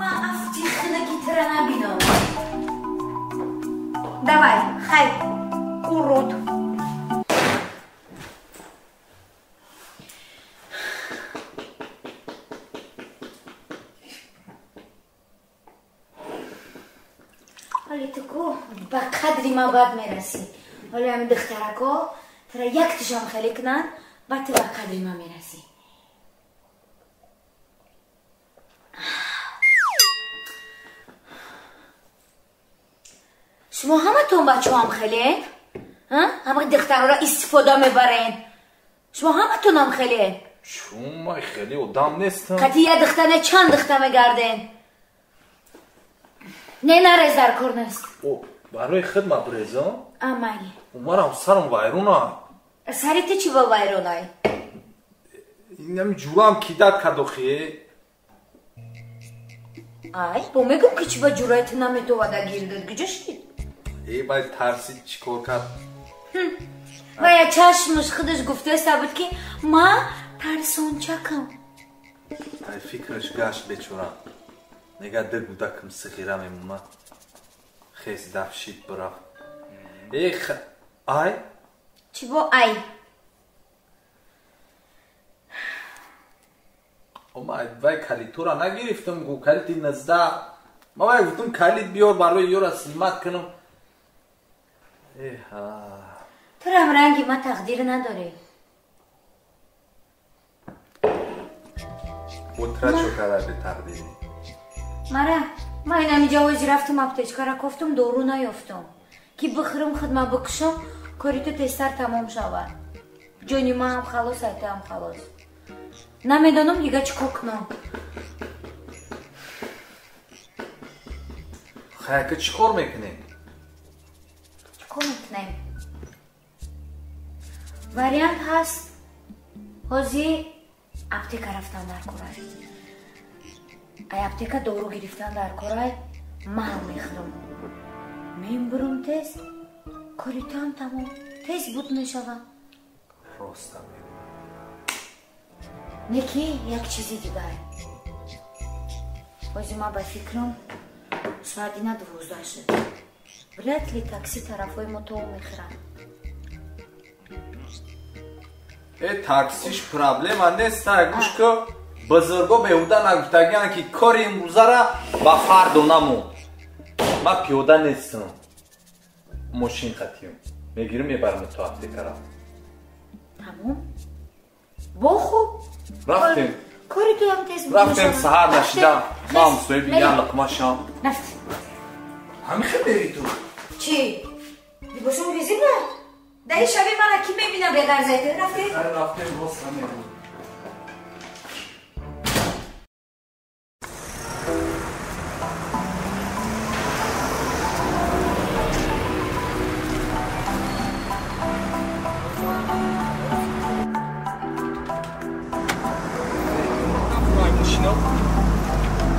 E: Ман афти хинаки тира набинам. Давай, хай, урод. Ҳоли ту ку ба қадри ма бад мерасӣ. Ҳоли ҳами духтарако тира яктишам хеле кунанд, баъд ту ба қадри ма мерасӣ. Шумо ҳаматон бачаҳоам хеле? Ҳама духтарора истифода мебарен. Шумо ҳаматонам хеле?
C: Шумо хеле одам нестам.
E: Қати я духтар не чанд духтар мегарден. Не нарез дар кор нест.
C: Барои худ ма брезам?
E: Амали.
C: Умарам сарам вайронай.
E: Сари ту чӣ ба вайронай?
C: Инами ҷурам кидат кард охи.
E: Ай, бо мегум ки чӣ ба ҷураи ту наметовада гирдад. Куҷо шид?
C: Э бай тарсид чӣ кор кард?
E: Ва я чашмаш худаш гуфтаеста буд ки ма тарсончакам.
C: Ай фикраш гашт бечора. Нега ду гудакам сиғира мемонад. Хес дафшид бирафт. Э ай?
E: Чӣ бо ай?
C: Омай вай калитура нагирифтам гу калити 19. Ма вай гуфтам калит биёр барои ёра снимат кунам. Эҳа.
E: Турам ранги ма тақдир надорӣ.
C: Утра чо када бе тақдирӣ?
E: Мара, ма инами ҷавози рафтам аптечкара кофтам, дору наёфтам. Ки бихӯрам худ ма бикушам, кори ту тезтар тамом шавад. Ҷони ма ҳам халос, ай ту ҳам халос. Намедонам дига чӣ кор кунам.
C: Хай, ка чӣ кор мекунем?
E: Чӣ кор мекунем? Вариант ҳаст. Ҳозир аптека рафтан дар корай. Ай аптека дору гирифтан дар корай, ман мехӯрам. Мембурам тез, кори ту ҳам тамом. Тез буд мешавад.
C: Ростам мегӯям.
E: Не ки як чизи дигар. Ҳозир ман ба фикрам соат ина 12 шуд. Вряд ли такси тарафҳои мо то мехӯрад.
C: Э таксиш проблема нест, гӯш ку бузурго беҳуда нагуфтагианд ки кори имрӯзара ба фардо намон. Ман пиёда нестам. Мошин қатиём. Мегирим мебарам то аптекара.
E: Тамом? Бо хуб.
C: Рафтем.
E: Кори ту ҳам тез буд.
C: Рафтем саҳар нашидам. Ман ҳамсояби як луқма шам.
E: Рафтем.
C: Ҳамин хел мери ту?
E: Чӣ? Либосам резӣ ба? Дар ин шаби мара ки мебинам беғарзайте? Рафтем?
C: Рафтем, рост намегӯ.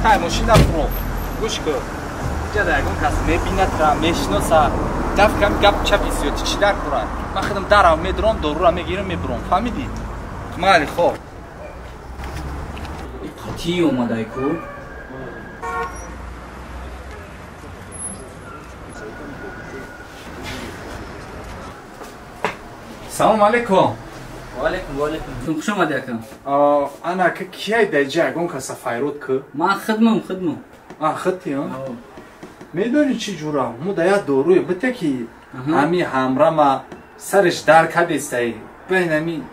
B: Хай, мошина фурӯ. Гӯш кун. Инҷа дар ягон кас мебинад, мешиноса. Даф кам гап чапи зиёд чӣ дар кора? Ман худам дарам медурам, дорура мегирам, мебурам. Фаҳмидӣ? Майли, хоб.
H: Қатӣ омадай ку?
B: Салом алейкум.
H: Ва алейкум, ва алейкум. Хуш омадӣ акам.
B: Ана ка кияй даҷа ягон каса файрод ки?
H: Ман хидмам, хидмам.
B: А хидти, а? Медонӣ чӣ ҷура? Мо да як доруе бите ки ҳами ҳамрама сараш дар кадестай. Байн ҳами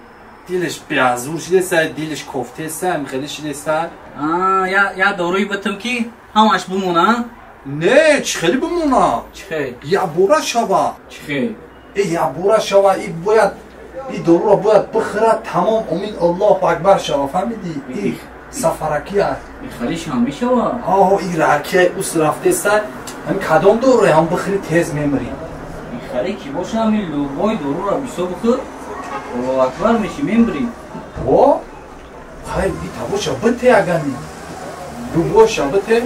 B: дилаш беазур шидестай, дилаш кофтестай, ҳами хеле шидестай.
H: А, я доруи битам ки ҳамаш бимона?
B: Не, чӣ хеле бимона?
H: Чӣ хел?
B: Ябора шава.
H: Чӣ хел?
B: Э, ябора шава, и бояд и доруро бояд бихӯрад, тамом омин Аллоҳу акбар шава, фаҳмидӣ? И сафаракия.
H: И халиш ҳам мешава?
B: Ҳо, и ракия ус рафтестай. Ҳами кадом доруе ҳам бихӯри тез мемирӣ.
H: И хали ки боша ҳами лурбои доруро бисо бихӯр, Аллоҳу акбар меши, мемирӣ.
B: О? Хай, и табоша бите агани. Лурбоша бите.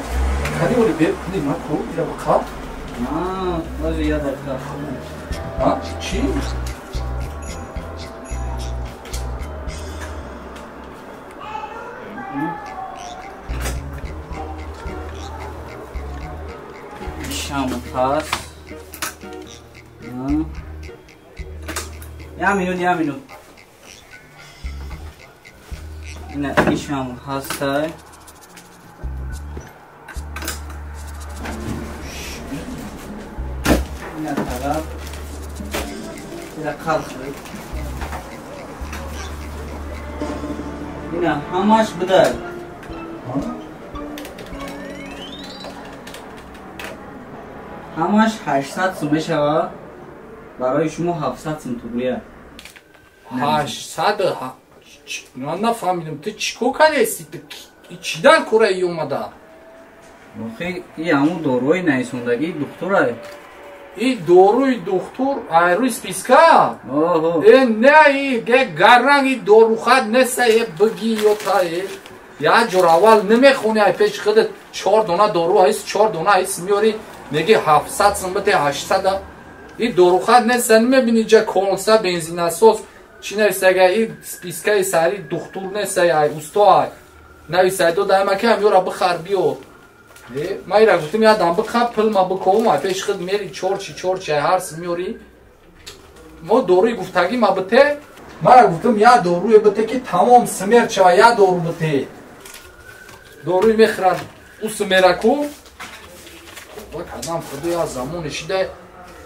B: Кани оли бер, пули ма ку, ира биқаб.
H: А, бази я дақиқа.
B: А, чӣ?
H: Шам пас. Я минут, я минут. Ина ишам ҳастай. Ина тараф. Ина қалх. Ина ҳамаш бидай. Ҳамаш 800 сум мешава. Барои шумо 700 сум тугрия.
B: 800? Ман нафаҳмидам, ту чӣ кор кардасти? Ту чӣ дар кораи омада?
H: Охи, и ҳамун доруи наисондагии духтурай.
B: И доруи духтур айрӯи списка?
H: Оҳо.
B: Э, не, и ге гарранг и дорухат неста, е биги ё та е. Як ҷор аввал намехони, ай пеши худат 4 дона дору ҳаст, 4 дона ҳаст меёри, меги 700 сум бите, 800. И дорухат неста, намебини ҷа колса бензинасоз чӣ нависага, и спискаи сари духтур неста, ай усто ай нависай дода, ай маки ҳам ёра бихар биё. Ма ира гуфтам, ядам бихар, пул ма бикобум, ай пеши худ мери чорчи чорчи ай ҳарс меёри. Мо доруи гуфтагӣ ма бите, мара гуфтам я доруе бите ки тамом смер чава, я дору бите. Доруи мехӯрад ӯ смераку. Ва кадам худо я замоне шида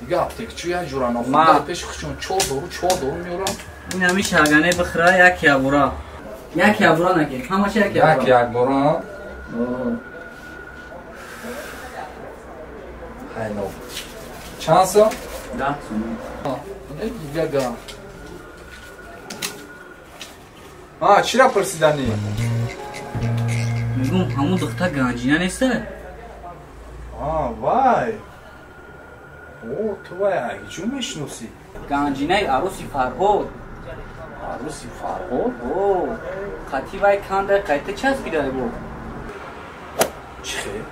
B: дига аптекчи я ҷура нахӯрда пеши худшон 4 дору 4 дору меёрам.
H: Ин ҳами шагане бихӯра як ябора. Як ябора наки, ҳамаша як ябора.
B: Як якбора. Хайно. Чанд сум?
H: 10 сум.
B: Не дига га. А, чира пурсиданӣ?
H: Мегум ҳамун духтар ганҷина неста?
B: А, вай. О, ту вай ҳеҷо мешиносӣ?
H: Ганҷинаи аруси Фарҳод.
B: Аруси Фарҳод?
H: О, қати вай канда қайта часпида бо.
B: Чӣ хел?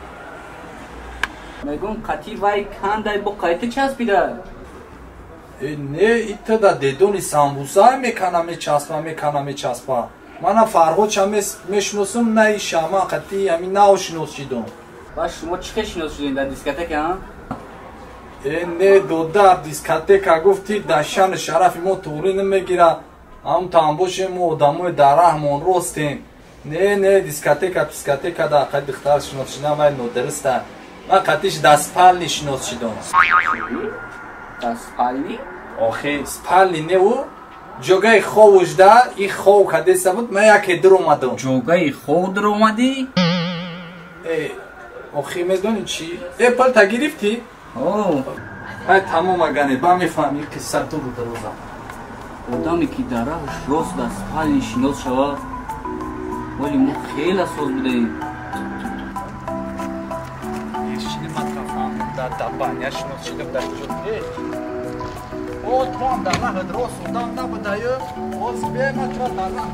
H: Мегум қати вай кандай бо қайта часпида.
B: Э, не, ита да дедони самбуса мекана мечаспа, мекана мечаспа. Мана Фарҳод ча мешиносам, на иша, ман қати ҳамин наошинос шидам.
H: Ба шумо чӣ хел шинос шудем дар дискотека, а?
B: Э, не, додар, дискотека гуфти, дар шаъну шарафи мо туғрӣ намегира. Ҳам тамбошем, мо одамои дар раҳмон ростем. Не, не, дискотека, пискотека дар қати духтар шинос шидам, вай нодуруста. Ман қатиш дар спални шинос шидам.
H: Дар спални?
B: Охи, спални не ӯ, ҷогаи ховуш да, и хов кадеса буд, ман яке дур омадам.
H: Ҷогаи хов дур омадӣ?
B: Э, охи, медонӣ чӣ? Э, пулта гирифтӣ?
H: О.
B: Ай, тамом агане, ба мефаҳмӣ қисса дуру дароза.
H: Одаме ки дар раҳш рост дар спални шинос шавад, вале мо хеле соз будаем.
B: Шини ман тафаҳмидам, дар дабаня шинос шидам дар ҷо. О, ту ҳам дар раҳат рост одам набудаю, оз бема тура дар раҳ.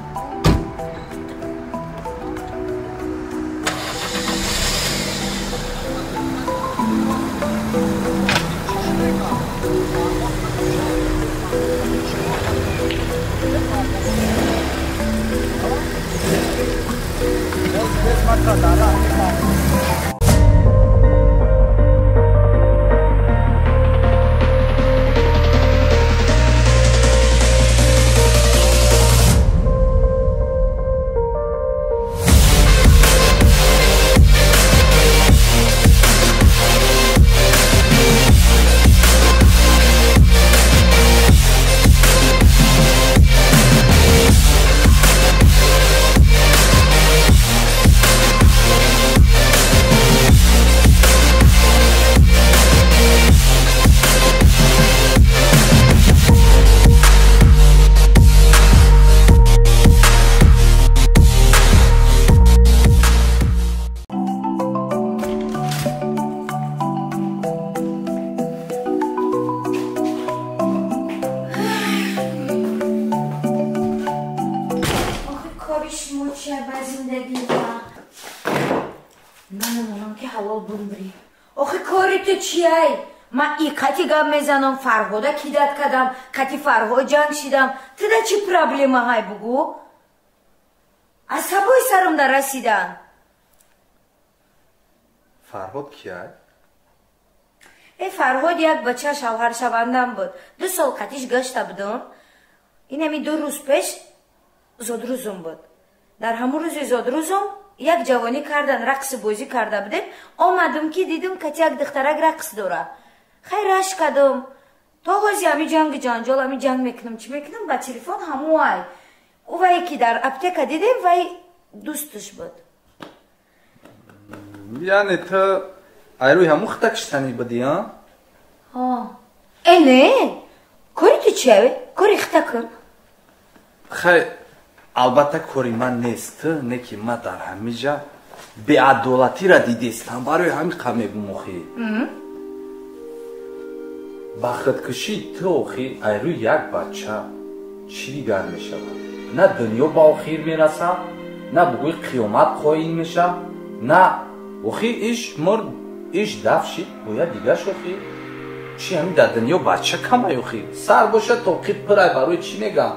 E: зиндагии ман. Намемонам ки ҳалол бумрӣ. Охи кори ту чиай? Ман и қати гап мезанам, Фарҳода кидат кардам, қати Фарҳод ҷанг шидам. Туда чӣ проблема ҳай бугӯ? Асабои сарам да расидан.
C: Фарҳод кияй?
E: Э, Фарҳод як бача шавҳаршавандам буд. 2 сол қатиш гашта будам. Инами 2 рӯз пеш зодрӯзум буд. Дар ҳамун рӯзи зодрӯзум як ҷавонӣ кардан, рақси бозӣ карда будем. Омадам ки дидам кати як духтарак рақс дора. Хай рашк кардам. То ҳози ҳами ҷанги ҷанҷол, ҳами ҷанг мекунам, чӣ мекунам, ба телефон ҳаму ай. Ӯ вае ки дар аптека дидем, вай дӯсташ буд.
C: Яъне ту айрӯи ҳамун хита киштанӣ будӣ, а?
E: Ҳо. Э, не, кори ту чиа? Кори хита кун.
C: Хай, албатта кори ман нест, не ки ман дар ҳамиҷа беадолатиро дидестам, барои ҳамин қа мегум охи. Ба худкушии ту охи айрӯи як бача чӣ дигар мешавад? На дунё ба охир мерасад, на бугӯи қиёмат қоим мешавад, на охи иш мурд, иш даф шид, бояд дигар шохи. Чӣ ҳамин дар дунё бача камай охи? Сар бошад тоқи пирай, барои чӣ мегам?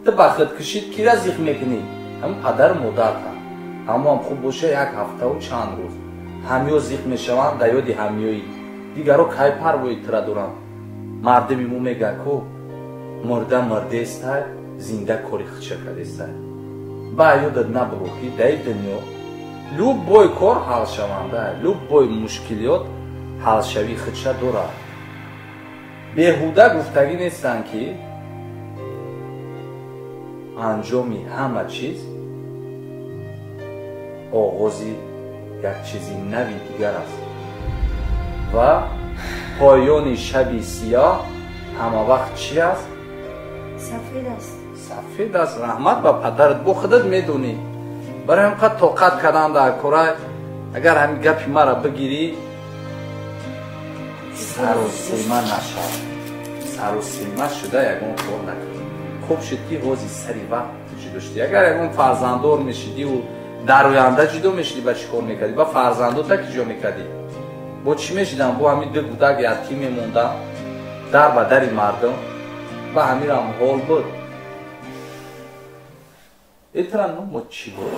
C: Ту ба худкушит кира зиқ мекунӣ? Ҳамин падару модарта. Ҳамоам хуб боша як ҳафтаву чанд рӯз. Ҳамиё зиқ мешаванд дар ёди ҳамиёӣ. Дигаро кай парвои тура доранд? Мардуми мо мегӯяд ку мурда мурдестай, зинда кори худша кардестай. Ба ёдат набуро ки дар ин дунё любой кор ҳалшаванда, любой мушкилиёт ҳалшавии худша дорад. Беҳуда гуфтагӣ нестанд ки анҷоми ҳама чиз оғози як чизи нави дигар аст ва поёни шаби сиёҳ ҳама вақт чӣ аст?
E: Сафед аст.
C: Сафед аст. Раҳмат ба падарат, бо худат медонӣ. Барои ҳам қад тоқат кардан дар корай, агар ҳамин гапи маро бигирӣ, саросема нашав. Саросема шуда ягон кор накун. Хуб шуд ки ҳози сари вақт ту чӣ доштӣ. Агар ягон фарзанддор мешидиву дар оянда ҷудо мешидӣ, ба чӣ кор мекардӣ? Ба фарзандота ки ҷо мекардӣ? Бо чӣ мешидам? Бо ҳамин ду гудак ятим мемондам, дар ба дари мардум. Ба ҳаминам ҳол буд. Этра номо чӣ буд?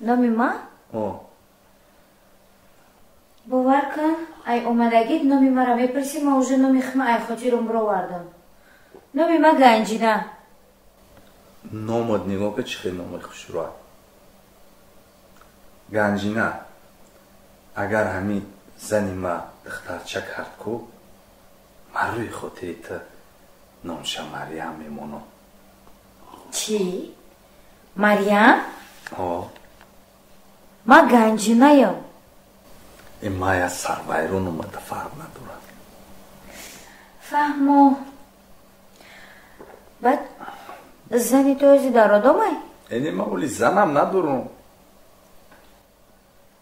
E: Номи ман? Бовар кун, ай омадагит номи маро мепурсӣ, ман уже номи худма ай хотирам бировардам. Номи ма Ганҷина.
C: Номот нигоҳ кун, чӣ хел номои хушрӯа. Ганҷина, агар ҳамин зани ма духтарча кард ку, ман рӯи хотири ту номша Марьям мемонам.
E: Чӣ? Марьям?
C: Ҳо.
E: Ма Ганҷинаям.
C: Э, мая сарвайрон омада, фарқ надорад.
E: Фаҳмо. Баъд зани ту ози дар одомай?
C: Э, не, ман оли занам надорам.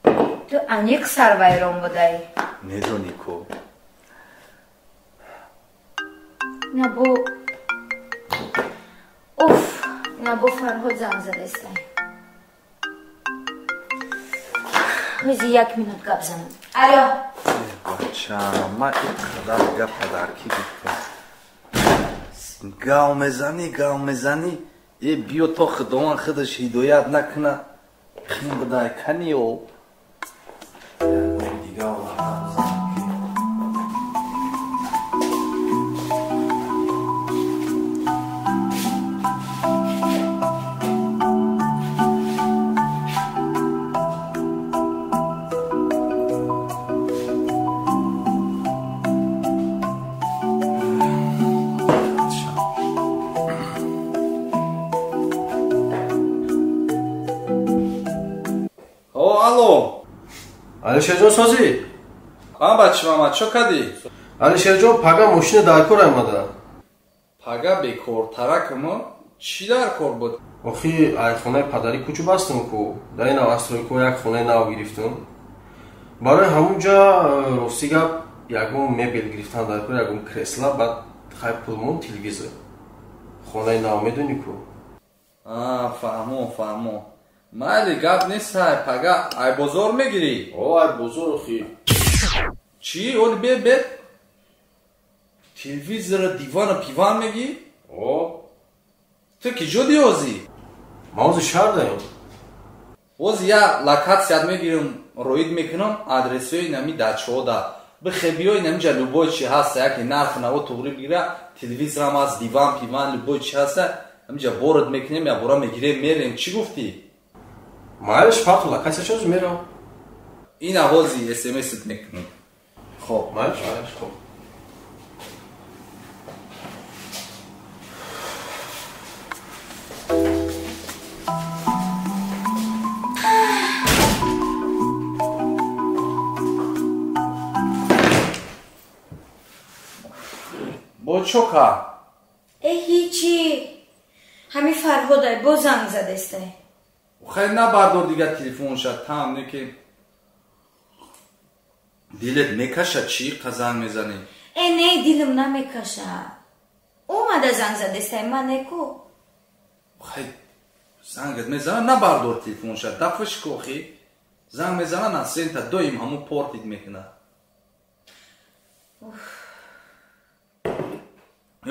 E: Ту аниқ сарвайрон будай.
C: Медонӣ ку?
E: Набо. Уф, набо Фарҳод занг задестай. Ҳози як минут гап занам. Алло.
C: Бача, ман ин қадар гапа дар кӣ гуфтам? Гав мезанӣ, гав мезанӣ. Э, биё то Худованд худаш ҳидоят накуна. Қин будай, кани ё. Дига овардам.
I: Алишерҷон созӣ?
C: Ҳа бачимамад, чо кардӣ?
I: Алишерҷон, пага мошина дар кор омада.
C: Пага бекортаракмо чӣ дар кор буд?
I: Охи ай хонаи падарӣ кӯчу бастам ку, дар ин астройко як хонаи нав гирифтам. Барои ҳамун ҷа рости гап ягон мебел гирифтан дар кор, ягон кресла, баъд хай пулмон телевизор. Хонаи нав медонӣ ку?
C: Фаҳмо, фаҳмо. Майли гап нест ай пага ай бозор мегирӣ?
I: О, ай бозор охи.
C: Чӣ? Оли бе бе. Телевизора, дивана, пиван мегӣ?
I: О.
C: Ту ки ҷо диёзӣ?
I: Ман ози шаҳр даем.
C: Ози я локатсият мегирам, роид мекунам, адресҳои нами дачаҳо да. Бихе биёй намиҷа любой чи ҳаста, яке нарх наво туғри бигира, телевизорам ҳаст, диван, пиван, любой чи ҳаста, ҳамиҷа ворид мекунем, я бора мегирем, мерем. Чӣ гуфтӣ?
I: Майлиш фарқ локатсия чоз мерам.
C: Ин авози смс-ит мекунам.
I: Хоб, майлиш, майлиш, хоб.
C: Бо чо кард?
E: Э ҳичи. Ҳами Фарҳодай бо занг задестай.
C: Хай набардор дига телефонша там не ки дилет мекаша чӣ қа занг мезанӣ?
E: Э не, дилам намекаша. Омада занг задестай, ман неку.
C: Хай зангат мезана, набардор телефонша, дафш кохи. Занг мезана, насента доим ҳамун портит мекунад.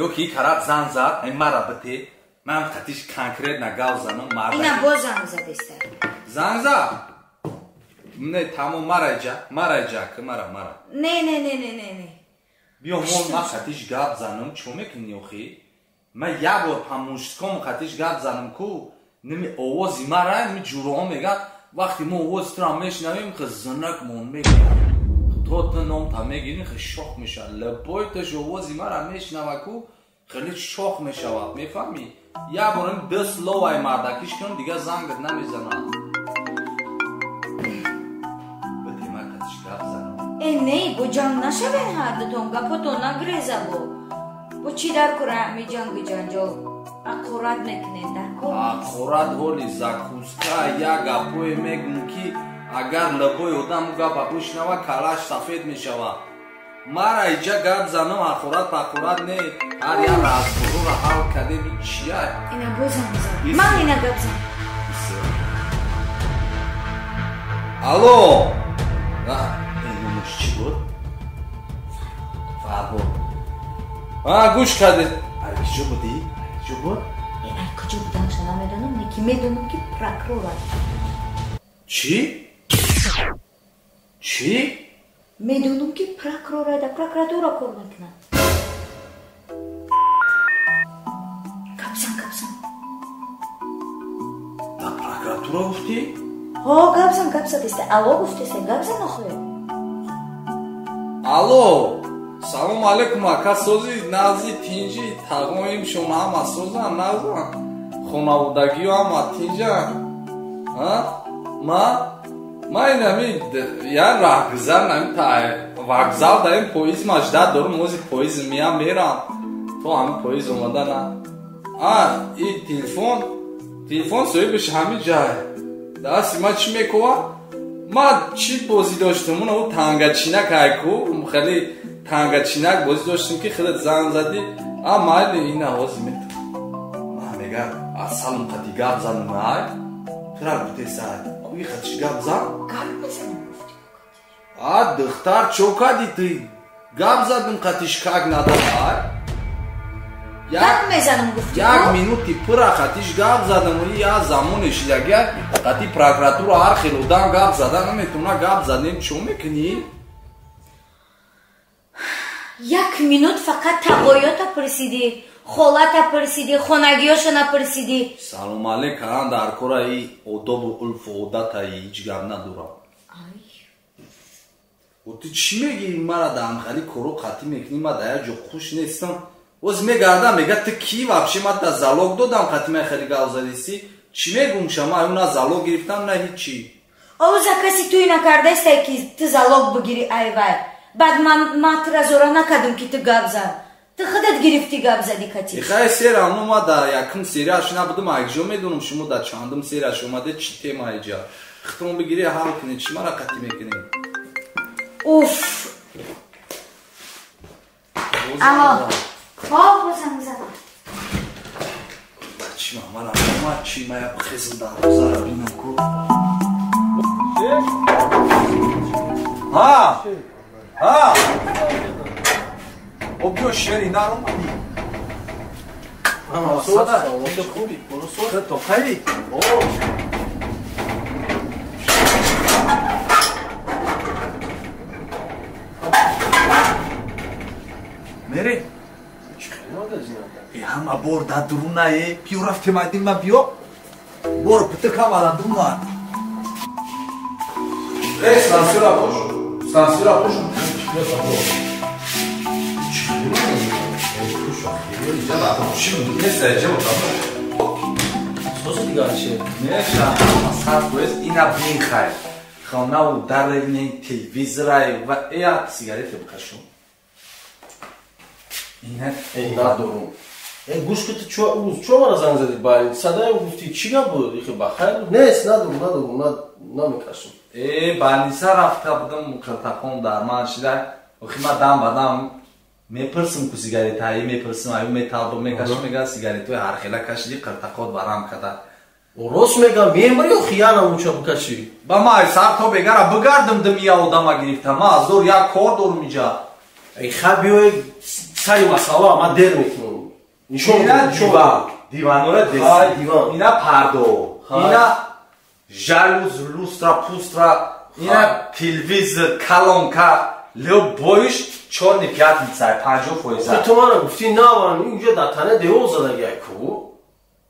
C: Ё ки караб занг зад, ай мара бите, ман қатиш конкретно гав занам, марда.
E: Ина боз занг задестай.
C: Занг зад? Не, тамом, мара иҷа, мара иҷа, ки мара, мара.
E: Не, не, не, не, не, не.
C: Биё мол ман қатиш гап занам, чо мекунӣ охи? Ман як бор по-мужскому қатиш гап занам ку, ними овози мара, ними ҷуроҳо мегӯяд, вақте мо овози туро мешунавем, хе зинакмон мегирад. То ту номта мегирӣ, хе шох мешавад. Лабои туш овози мара мешунава ку, хеле шох мешавад, мефаҳмӣ? Як бор ду словаи мардакиш кунам, дигар зангат намезанам. Бите ман қатиш гап занам.
E: Э не, бо ҷанг нашавен ҳардутон, гапотон нагреза бо. Бо чӣ дар кора ҳами ҷангу ҷанҷол? Ақорат мекунед дар кор?
C: Ақорат ҳоли закуска, як гапое мегӯм ки агар лабои одам гапа бишнава, калаш сафед мешавад. Мара иҷа гап занам, ақорат пақорат не, ҳар як разговорро ҳал кардем, ин чия?
E: Ина боз занг зад. Ман ина гап зан.
C: Алло! Номаш чӣ буд? Фарҳод. Гӯш кардед. Ай куҷо будӣ? Ай куҷо буд?
E: Ай куҷо буданша намедонам, лекин медонам ки прокурор аст.
C: Чӣ? Чӣ?
E: Медонам ки прокурор дар прокуратура кор мекунад. Гапзан, гапзан.
C: Дар прокуратура гуфтӣ?
E: Ҳо, гапзан, гап задеста. Алло гуфтеста, гапзан охӯ.
C: Алло, салом алейкум, ака сози, назди тинҷи, тағоим шумо ҳама созан, назан. Хонаводагиё ҳама тинҷан. Ма инами я раҳгузар нами та вокзал даем поезд маждат дорум, ози поезд миям мерам. То ҳами поезд омада на. И телефон, телефон соҳибаш ҳами ҷай. Дасти ма чӣ мекова? Ма чӣ бозӣ доштам? Уна ӯ тангачинак айку, хеле тангачинак бозӣ доштем ки хеле занг задӣ. Майли ина ҳозир метавон. Ма мега асалам қати гап занам ай. Тура гуфтесай. Куи хатиш гап зан?
E: Гап мезанам гуфтӣ.
C: Духтар чо кардӣ ту? Гап задам қатиш как надора ай.
E: Гап мезанам гуфтӣ.
C: Як минути пура қатиш гап задам, я замоне шидаги қати прокуратура ҳар хел одам гап зада наметавона, гап задем, чо мекунӣ?
E: Як минут фақат тағоёта пурсидӣ, холата пурсидӣ, хонагиёша напурсидӣ.
C: Салом алейк, ан дар кора и одобу урфу одата ҳеҷ гап надорам. Ту чӣ мегӣ? Мара дар ҳамхали коро қатӣ мекунӣ, ма дар як ҷо хуш нестам. Оз мегардам, мега ту ки вообще ма да залог додам қатӣ ман хеле гап задисӣ. Чӣ мегӯм ша? Ма на залог гирифтам, на ҳичи.
E: Овза каси туй накардаистай ки ту залог бигирӣ ай вай. Баъд ман тура зора накардам ки ту гап зан. Ту худат гирифтӣ гап задӣ кати.
C: Хай сера, ну ма дар якум серияш набудам, акҷо медонам шумо дар чандум серияш омаде, чӣ тема иҷа. Хитон бигирӣ ҳал кунед, чӣ мара қатӣ мекунед?
E: Уф. Алло. Хоб, бозам зад.
C: Бачи мана омад чи мая бихезм дарвозаро бинам ку. Ҳа? Ҳа? О биё шери наромадӣ. Хуби, тоқаи? Мере? Ҳама бор дар дурунае. Биё рафтем айдин ма биё. Бор птикам дар дуруна. Э, стансияра бош. Стансияра бош. Ина бин хайр. Хонаву дар телевизорай ва як сигарете бикашум. Ина
I: надорум. Гӯш ки ту чо мара занг задӣ ба садаем гуфтӣ чӣ гап буд? Ихе ба хайр нест, надорум, надорум, намекашам.
C: Э, больница рафта будам, қиртақон дарман шида. Охи ма дам ба дам мепурсам ку сигаретаи мепурсам, аю металбо мекашам, мега сигаретои ҳархела кашиди қиртақот барам када.
I: Рост мегам, мембари ё хиянам унча бикашӣ?
C: Ба ма ай сар то бегара бигардам димия одама гирифта. Ма аз зор як кор дорум иҷа.
I: Ай ха биёй сари масъала, ма дер мекунам. Нишон
C: ина диван, диванора деси.
I: Диван.
C: Ина пардо. Ина жалюз, люстра, пустра, ина телевизор, колонка, любойш чорни пятница, 50%.
I: Ту мана гуфтӣ наван, инҷа дар тане девор задагиай ку?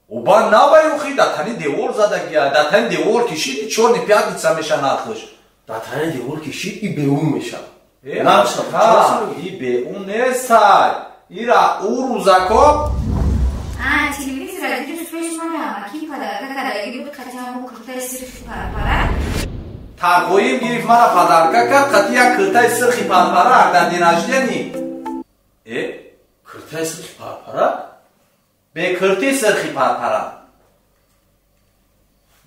C: Оба навай охи дар тани девор задагиай, дар тани девор кишид, чорни пятница меша нархш.
I: Дар тани девор кишид и беун меша.
C: И беун нестай. Ира ӯ рӯзако
E: телевизора дирӯз пеш мана ки падарка кадаги буд қатиаму куртаи сирхи парпарак.
C: Тағоим гирифт мана падарка кард қати як куртаи сирхи парпарак дар день рождения. Э?
I: Куртаи сирхи парпарак?
C: Бе курти сирхи парпарак.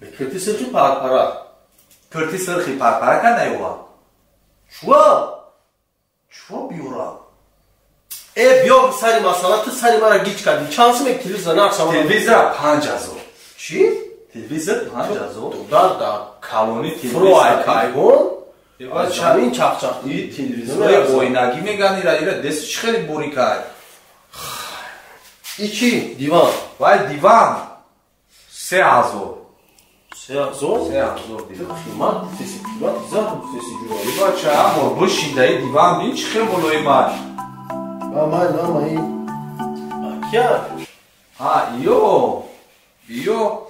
I: Бе курти сирхи парпарак.
C: Курти сирхи парпарака наёва.
I: Чуа?
C: Чуа биёра?
I: Э, биё сари масъала, ту сари мара гиҷ кардӣ. Чанд сум телевизор нақша?
C: Телевизора 5000.
I: Чӣ?
C: Телевизор 5000.
I: Дар дар
C: калони
I: телевизор кайгон. Ин чақчақ.
C: И телевизори оинагӣ меган ира ира дес чӣ хеле борикай.
I: И чӣ? Диван.
C: Вай диван 3000.
I: 3000?
C: 3000 диван.
I: Қимат гуфтеси, қимат зар гуфтеси ҷура.
C: Бача, амор бишиндаи диван бин чӣ хел болои май.
I: Май, май. Акя.
C: А, иё. Иё.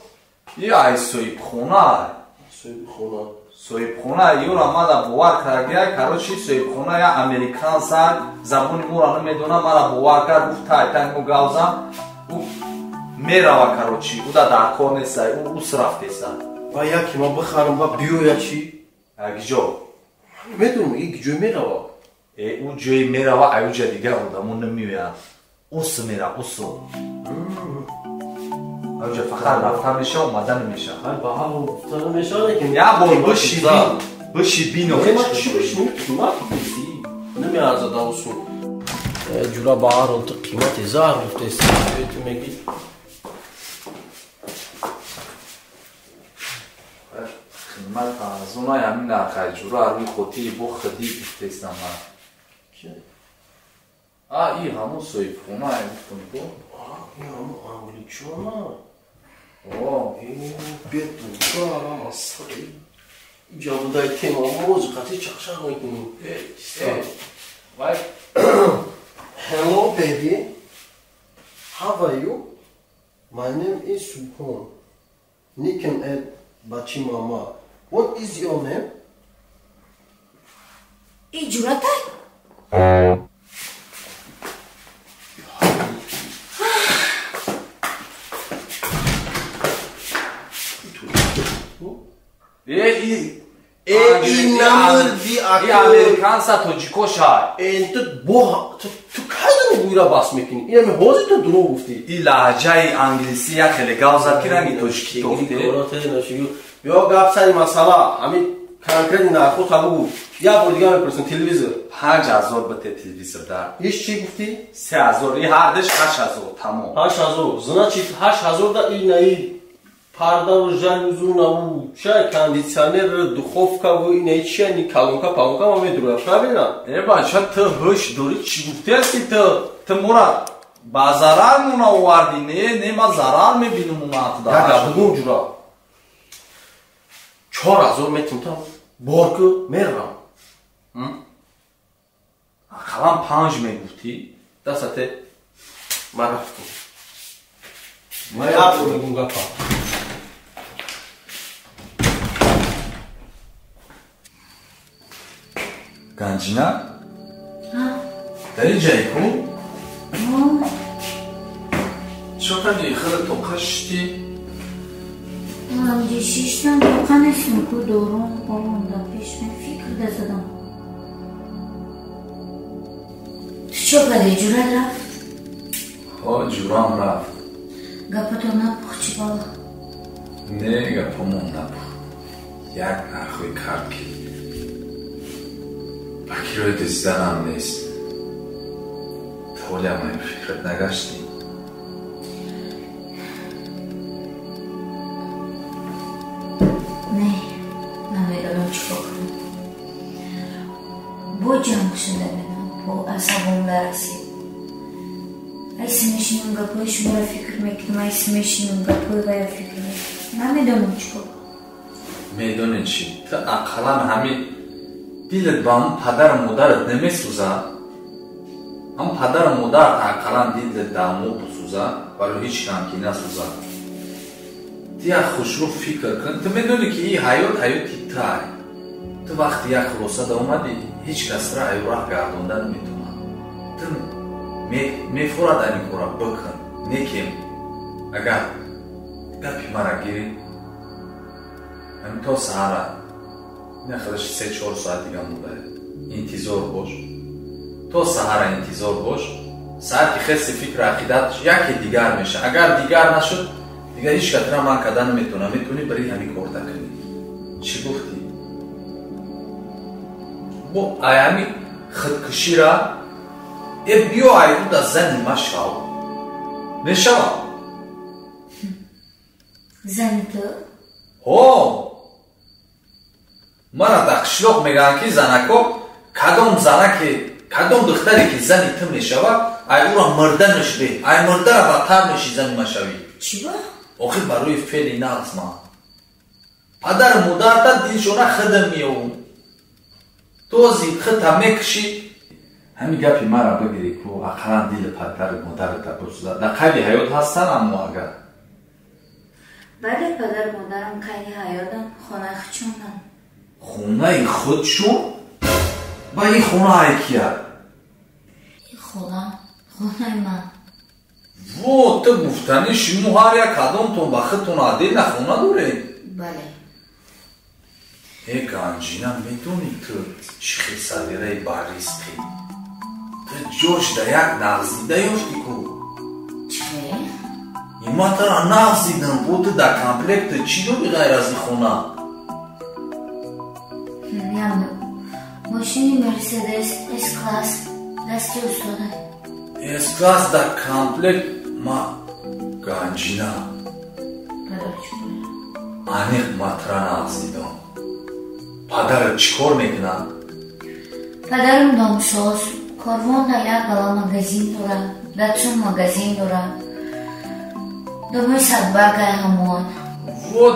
C: И ай соҳибхона.
I: Соҳибхона.
C: Соҳибхона иёра мада бовар кардагия. Короче, соҳибхона я американса, забони моро намедона, мара бовар кард, гуфт тай тай мо гавзам. Ӯ мерава, короче, ӯ да дар кор нестай, ӯ ус рафтеса.
I: Ба яке ма бихарам, ба биёя чӣ?
C: Гиҷо?
I: Медонам, и гиҷо мерава.
C: Э, ӯ ҷое мерава, аюҷа дигар одамо намеояд. Ус мера, усу. Аюҷа фақат рафта меша, омада намеша.
I: Ай, ба ҳар гуфта намеша, лекин
C: як бор биши бин, биши бин.
I: Ма чӣ бишинем, қимат гуфтеси? Намеарзад авсу. Ҷура ба ҳар ҳол ту қимати заҳр гуфтеси. Ту мегӣ
C: қимат арзонай ҳамин нархай ҷура рӯи хотири бо хидӣ гуфтесам ман. А, и ҳамон соҳибхона гуфтам ку.
I: И ҳамон англичона.
C: О,
I: бедугара масаи. Иҷа будай тема мози қати чақчақ мекунем.
C: Вай.
I: Hello baby. How are you? My name is Subhon. Nickname at Bachi Mama. What is your name?
E: И ҷуратай?
C: Э,
I: э, и намурди
C: ака. И американса тоҷикошай.
I: Э, ту бо ту кайда гуйра бас мекунӣ? Инами ҳозир ту дурӯғ гуфтӣ.
C: И лаҳҷаи англисӣ як хеле гав зад ки ранги тоҷикӣ тофте.
I: Биё гап сари масъала, ҳамин Конкретно нархо табу. Я бор дига мепурсам телевизор.
C: 5000 бите телевизор да.
I: Иш чӣ гуфтӣ?
C: 3000. И ҳардаш 8000 тамом.
I: 8000. Значит 8000 да и на и парда жалюзу наву, чай кондиционер, духовка ву и на чия ни колонка палонка ма медура, правильно?
C: Э бача ту ҳуш дорӣ чӣ гуфтӣ ҳастӣ ту? Ту мора ба зарар мона овардӣ, не, не ма зарар мебинам уна.
I: Я бугум ҷура. 4000 метим там. Борку мерам.
C: Ақаллан 5 мегуфтӣ.
I: Дастате ман рафтам. Ман рафтам мегум гапа.
C: Ганҷина? Дар ин ҷае ку? Чо кардӣ? Хеле тоқа шиштӣ?
E: Ман шиштам, тоқа нестам ку, дорум омонда пеш ман фикр дазадам. Ту чо кардӣ? Ҷурат рафт?
C: Ҳо, ҷурам рафт.
E: Гапато напухт чӣ бала?
C: Не, гапамон напухт. Як нархҳои кард ки ба кирои дизданам нест. Толям ай фикрат нагаштӣ?
E: Не, намедонам чӣ кор кунам. Бо ҷанг шуда будам, бо асабом нарасид. Айси мешинам гапҳои шуморо фикр мекунам, айси мешинам гапҳои вая фикр мекунам. Намедонам чӣ кор кунам.
C: Медонӣ чӣ? Ту ақаллан ҳамин дилат ба ҳамн падару модарат намесӯзад? Ҳамн падару модарат ақаллан дилат дар мо бисӯзад, барои ҳеҷ кам ки насӯзад. Ту як хушрӯ фикр кун. Ту медонӣ ки ин ҳаёт ҳаёти тай. Ту вақти як хулоса даомадӣ, ҳеҷ касра аю раҳ гардонда наметавонад. Ту мефорад ани кора бикун. Некем агар гапи мара гирӣ, ҳамин то саҳара нахелаш 3-4 соат дига монда. Интизор бош. То саҳара интизор бош. Саҳар ки хеси фикру ақидат яке дигар меша. Агар дигар нашуд, дигар ҳеҷ катра ман карда наметавонам. Метавонӣ бари ҳамин корта кунӣ. Чӣ гуфтӣ? Бо аями худкушира э биё айуда зани ма шав. Мешава?
E: Зани ту?
C: Ҳо. Мара дар қишлоқ мегӯянд ки занако кадом занаке, кадом духтаре ки зани ту мешавад, ай ӯро мурданаш бе, ай мурдара бадтар меши зани ма шавӣ.
E: Чӣ ба?
C: Охир барои феъли нағз ман. Падару модарта дилшона худам меёвум. Ту ози худта мекушӣ. Ҳамин гапи мара бигирӣ ку ақаллан дили падару модарата бисӯзад. Дар қайди ҳаёт ҳастанд аммо агар.
E: Бале, падару модарам қайди ҳаётанд, хонаи худшонанд.
C: Хонаи худшон? Ба ин хона ай кия?
E: Ин хона хонаи ман.
C: Во, ту гуфтанӣ шумо ҳар як кадомтон ба худтон отдельно хона доред?
E: Бале.
C: Э Ганҷина, медонӣ ту чӣ хел садираи барризқӣ? Ту ҷош да як нағз дида ёфтӣ ку?
E: Чӣ?
C: Има тара нағз дидам, бо ту дар комплект чӣ дорӣ ғайр аз ин хона?
E: Мошини Мерседес С-класс дасти устода.
C: С-класс дар комплект ма Ганҷина. Аниқ ма тара нағз дидам. Падарат чӣ кор мекунад?
E: Падарам домсоз, корвон дар як гала магазин дорад, датсун магазин дорад. Домои садбаргай ҳамон.
C: Во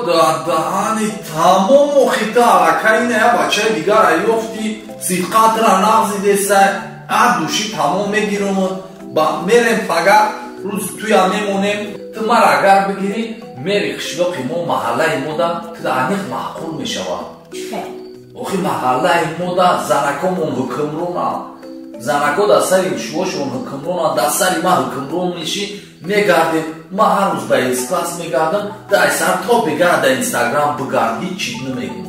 C: даҳани тамом охита аллакай ина я бачаи дигар ёфтӣ, сидқатра нағз дидесай, ар души тамом мегирумуд, ба мерем пага рӯз туя мемонем. Ту мара агар бигирӣ, мери қишлоқи мо, маҳаллаи мода ту аниқ маъқул мешавад. Охи маҳаллаи мода занакомон ҳукмронанд. Занако дар сари шувошон ҳукмронанд, дар сари ман ҳукмрон мешӣ, мегардем. Ман ҳар рӯз ба С-класс мегардам, дар сар то бегара дар Инстаграм бигард, ҳеҷ чиз намегӯм.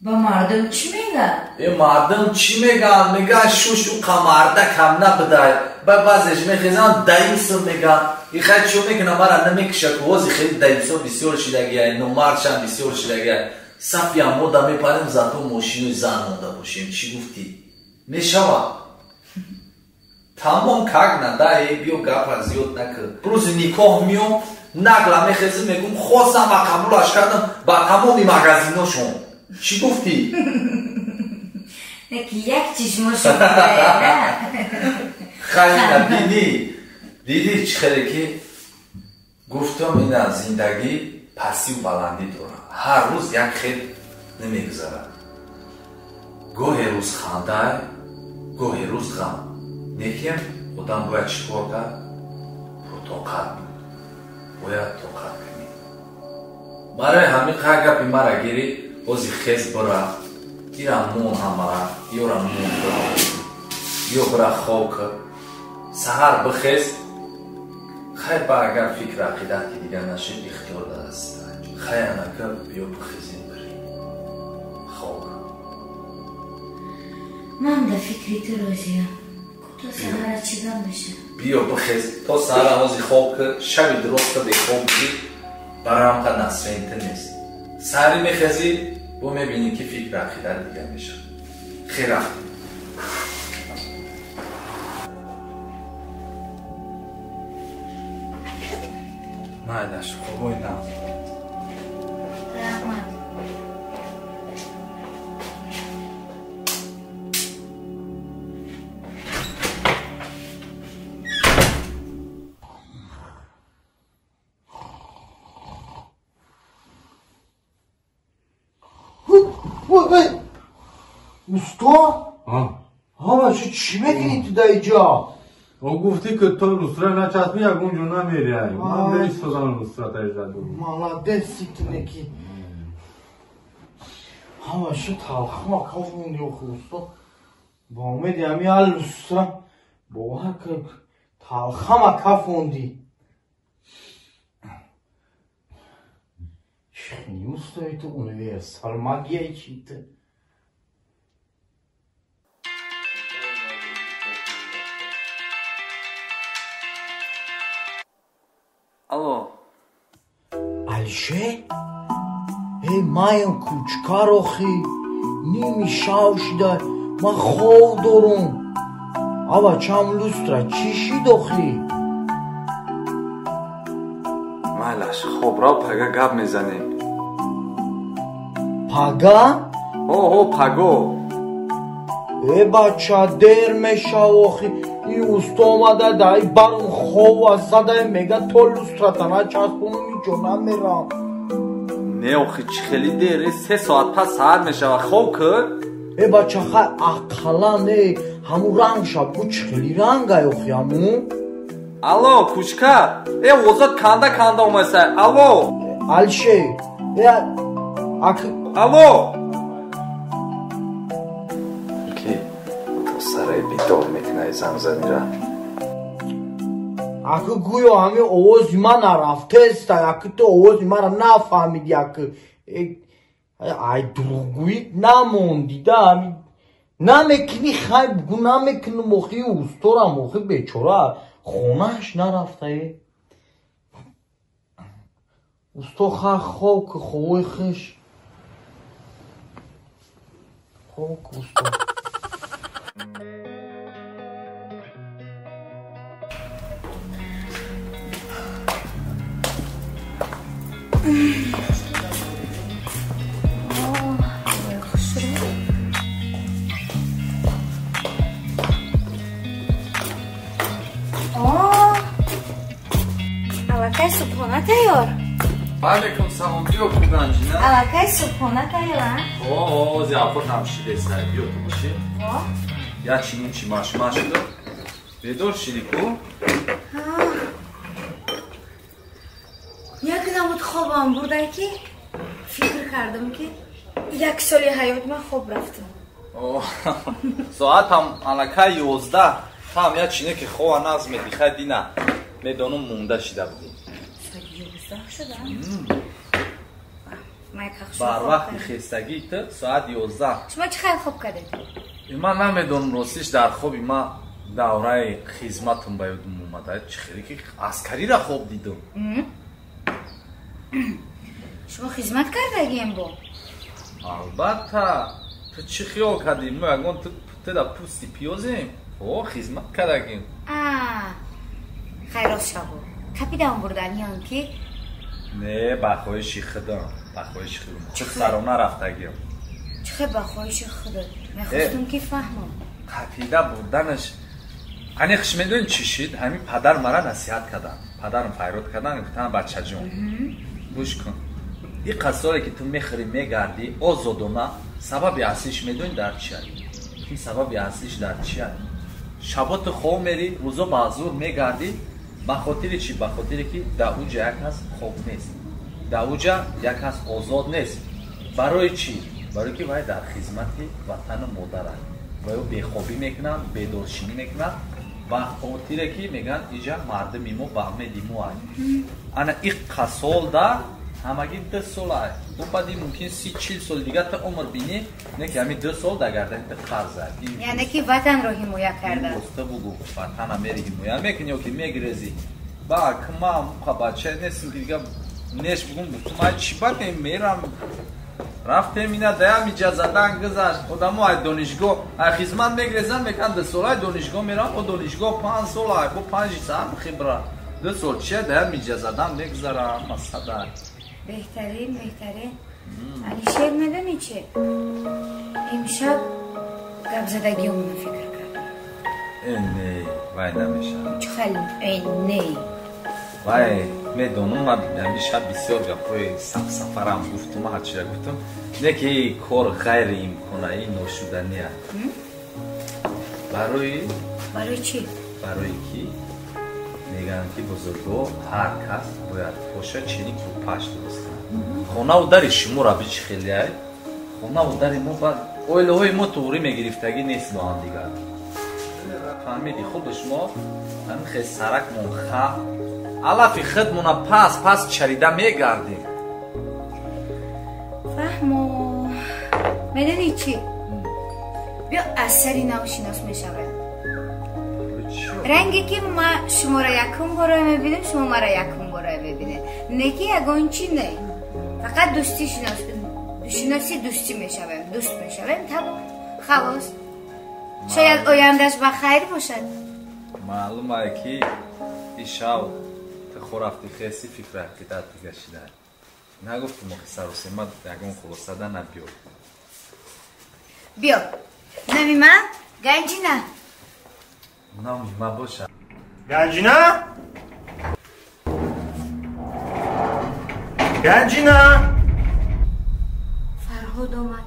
E: Ба мардум чӣ мегӯяд?
C: Э мардум чӣ мегӯянд? Мегӯянд шушу қамарда кам набудай. Ба баъзеш мехезанд даюсо мегӯянд. И хай чӣ мекунам, мара намекушад, ки ҳозир хеле даюсо бисёр шидагиай, номардшам бисёр шидагиай. Сафи амода мепарем, зато мошинои зан монда бошем. Чӣ гуфтӣ? Мешавад. Тамом как надаe, биё гапа зиёд накун. Рӯзи никоҳ миём, нагла мехезим, мегӯм хостам ва қабулаш кардам ба тамоми магазиношон. Чӣ гуфтӣ?
E: Як чишмошон на?
C: Хайна дидӣ, дидӣ чӣ хеле ки гуфтам ина зиндагӣ пастиву баландӣ дорад. Ҳар рӯз як хел намегузарад. Гоҳе рӯз хандай, гоҳе рӯз ғам. Лекин одам бояд чӣ кор кард? Пуртоқат буд. Бояд тоқат кунӣ. Барои ҳамин қай гапи мара гирӣ, ҳози хез бира, ира мон ҳамара, ёра мон бира. Ё бира хоб кар. Саҳар бихез, хай ба агар фикр ақидат ки дигар нашид, ихтиёр дар дасти хай анака биё бихезем бирем. Хоб.
E: Ман да фикри ту розиям. То саҳара чӣ гап мешавад?
C: Биё бихез, то саҳара ҳози хоб кар, шаби дуроста бехоб будӣ, барамқа насрента нест. Саҳарӣ мехезӣ, бо мебинӣ ки фикр ақидат дигар мешавад. Хел рафтем. Майлаш, хобой нағз.
E: Раҳмат.
G: Усто? Ҳама чӣ мекунӣ ту дар иҷо?
F: О гуфтӣ ки то лустра начаспӣ ягон ҷо намеряй. Ман мерисозам лустра таҷдад.
G: Молодец ту неки. Ҳама шу талхма кафмонди охи усто. Ба умеди ҳами ҳал лустра бовар кар талхама кафонди. Чихни устои ту универсал магияи чи ту?
C: Алло.
G: Алишер? Эй, маям кучкар охи. Ними шав шида. Ман хов дорум. Ава чам лустра чӣ шид охи?
C: Майлаш, хоб рав, пага гап мезанем.
G: Пага?
C: О, паго.
G: Э, бача, дер мешав охи. И усто омада дай барум хова зада мега то лустрата начаспонум иҷо намерам.
C: Не охи, чӣ хели дер, 3 соат пас саҳар мешава, хоб кар.
G: Э бача, хай ақаллан не, ҳамун рангша бу чӣ хели рангай охи ҳамун?
C: Алло, кучка, э озод канда канда омайсай. Алло.
G: Алишер, э ак
C: Алло. Ки то сараи бедор мекунай занзанира.
G: Акы гӯё ҳамин овози ман нарафтеста, акы ту овози мара нафаҳмиди, акы ай дурӯғгӯӣ намонди да ҳамин намекунӣ, хай бугӯ намекунам охи усторам охи бечора хонааш нарафтае. Усто хай хоб ки ховои хеш. Хоб ки усто.
E: Аллакай субҳона тайёр.
C: Алейкум салом, биё куганҷина.
E: Аллакай субҳона тайёр, а?
C: О, зиёфат шидесай, биё ту боши. Я чинун чи машма шудо. Бедор шиди ку?
E: Як намуд хобам бурда ки фикр кардам ки як соли ҳаёт ман хоб рафтам.
C: Соатам аллакай 11. Ҳам я чине ки хова нағз медихай дина. Медонам монда шида будӣ.
E: Соат 11 шуда?
C: Бар вақти хестагӣ ту соат 11.
E: Шумо чӣ хел хоб кардед?
C: Ман намедонам, ростиш дар хоби ман давраи хизматам ба ёдум омада. Чӣ хеле ки аскариро хоб дидам.
E: Шумо хизмат кардагием бо?
C: Албатта, ту чӣ хиёл кардӣ? Мо ягон ту да пӯсти пиёзем? О, хизмат кардагим.
E: Хайрот шаву. Капидаам бурданиям ки?
C: Не, ба хоҳиши худам, ба хоҳиши худам. Чӣ сарона рафтагиам.
E: Чӣ ба хоҳиши худат? Мехостум ки фаҳмам.
C: Капида бурданаш аниқш медонӣ чӣ шид? Ҳамин падар мара насиҳат карданд. Падарам файрод карданд, гуфтанд бачаҷон, гӯш кун. Ин қасоре ки ту мехӯрӣ мегардӣ озодона, сабаби аслиш медонӣ дар чи аст? Ин сабаби аслиш дар чи аст? Шабо ту хоб мерӣ, рӯзо ба зур мегардӣ, ба хотири чӣ? Ба хотире ки дар уҷа як кас хоб нест, дар уҷа як кас озод нест. Барои чӣ? Барои ки вай дар хизмати ватану модар аст. Ва ё бехобӣ мекунанд, бедоршинӣ мекунанд, ба хотире ки мегӯянд иҷа мардуми мо ба умеди мо аст. Ана ин қасолда ҳамагӣ 2 сол аст. Ӯ баъди мумкин 30-40 соли дигар ту умр бинӣ, не ки ҳамин 2 сол дар гардани ту қарз аст.
E: Яъне ки ватанро ҳимоя карда.
C: Ту бугӯ, ватана мери ҳимоя мекунӣ ё ки мегирезӣ? Ба кма муқа бача нестим ки дига неш бугум, гуфтум ай чӣ бадем мерам. Рафтем ина даям иҷазадан гузашт. Одамо ай донишгоҳ, ай хизмат мегирезанд, мекунанд 2 сол ай донишгоҳ мерам, о донишгоҳ 5 сол ай, бо 5 саат хибра. 2 сол чия даям иҷазадан мегузарам, масада.
E: Беҳтарин, беҳтарин. Алишер медонӣ чи? Имшаб гапзадагиёмонро фикр кардам.
C: Э, не, вай намешавад.
E: Чӣ хел э, не?
C: Вай, медонам, ман ҳамин шаб бисёр гапҳои сафсафарам гуфтум, ҳарчира гуфтум. Не ки кор ғайриимкона, ин ношудани аст. Барои?
E: Барои чӣ?
C: Барои ки мегӯянд ки бузургҳо ҳар кас бояд поша чини кӯпаш дуруст кунад. Хонаву дари шуморо бичи хеле ай? Хонаву дари мо баъд оилаҳои мо туғрӣ мегирифтагӣ нест бо ҳамдигар. Фаҳмидӣ? Хуб шумо ҳамин хел саракмон ха алафи худмона пас пас чарида мегардем.
E: Фаҳмо. Медонӣ чӣ? Биё аз сари нав шинос мешавем. Ранге ки ма шуморо якум бора мебинем, шумо маро якум бора мебинед. Не ки ягон чи не. Фақат дӯстӣ шиноси дӯстӣ мешавем, дӯст мешавем, тамом, халос. Шояд ояндаш ба хайр бошад.
C: Маълум ае ки ин шав ту хорафти хеси фикр ҳақиқат дига шида. Нагуфтум охи саросема ягон хулосада набиё.
E: Биё. Номи ман Ганҷина.
C: Номи ман боша.
G: Ганҷина? Ганҷина?
E: Фарҳод омад.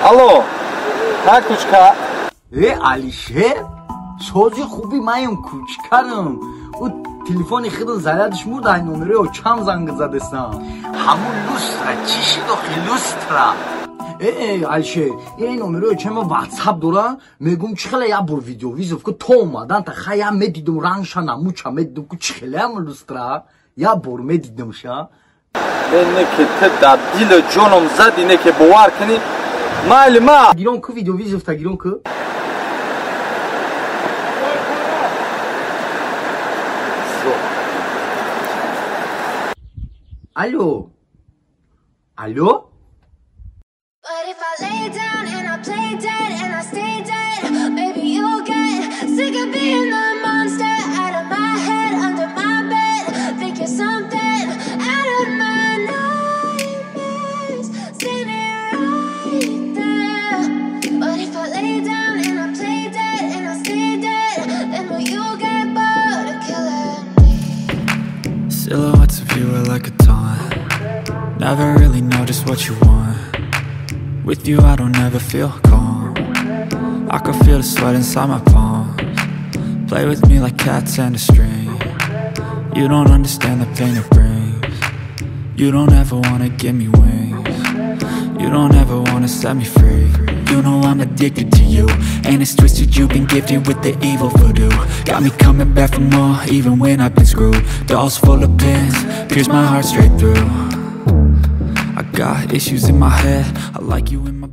C: Алло.
B: Ха кучка.
G: Э Алишер, сози хуби маем кучкарам. У телефони худам зарядш мурд, ай номерои очам занг задестам. Ҳамун люстра чӣ шид охи люстра? Э Алишер, ин номерои очама ватсап дора, мегум чӣ хеле як бор видео визов ку то омадан та ха я медидум рангша намуча медидум ку чӣ хеле ҳамун люстра, як бор медидумша.
B: Не ки ту дар дилу ҷоном зади, не ки бовар кунӣ. Майли ма.
G: Гирон ку видео визов та гирон ку. Алло. Алло?
J: But if I lay down and I play dead and I stay dead, maybe you'll get sick of being the monster out of my head, under my bed. Think you're something out of my nightmares, standing right there. But if I lay down and I play dead and I stay dead, then will you get bored of killing me?
K: Silhouettes of you are like a taunt. Never really know just what you want. With you I don't ever feel calm. I can feel the sweat inside my palms. Play with me like cats and a string. You don't understand the pain it brings. You don't ever wanna give me wings. You don't ever wanna set me free. You know I'm addicted to you, and it's twisted, you've been gifted with the evil voodoo. Got me coming back for more, even when I've been screwed. Dolls full of pins, pierce my heart straight through. I got issues in my head, I like you in my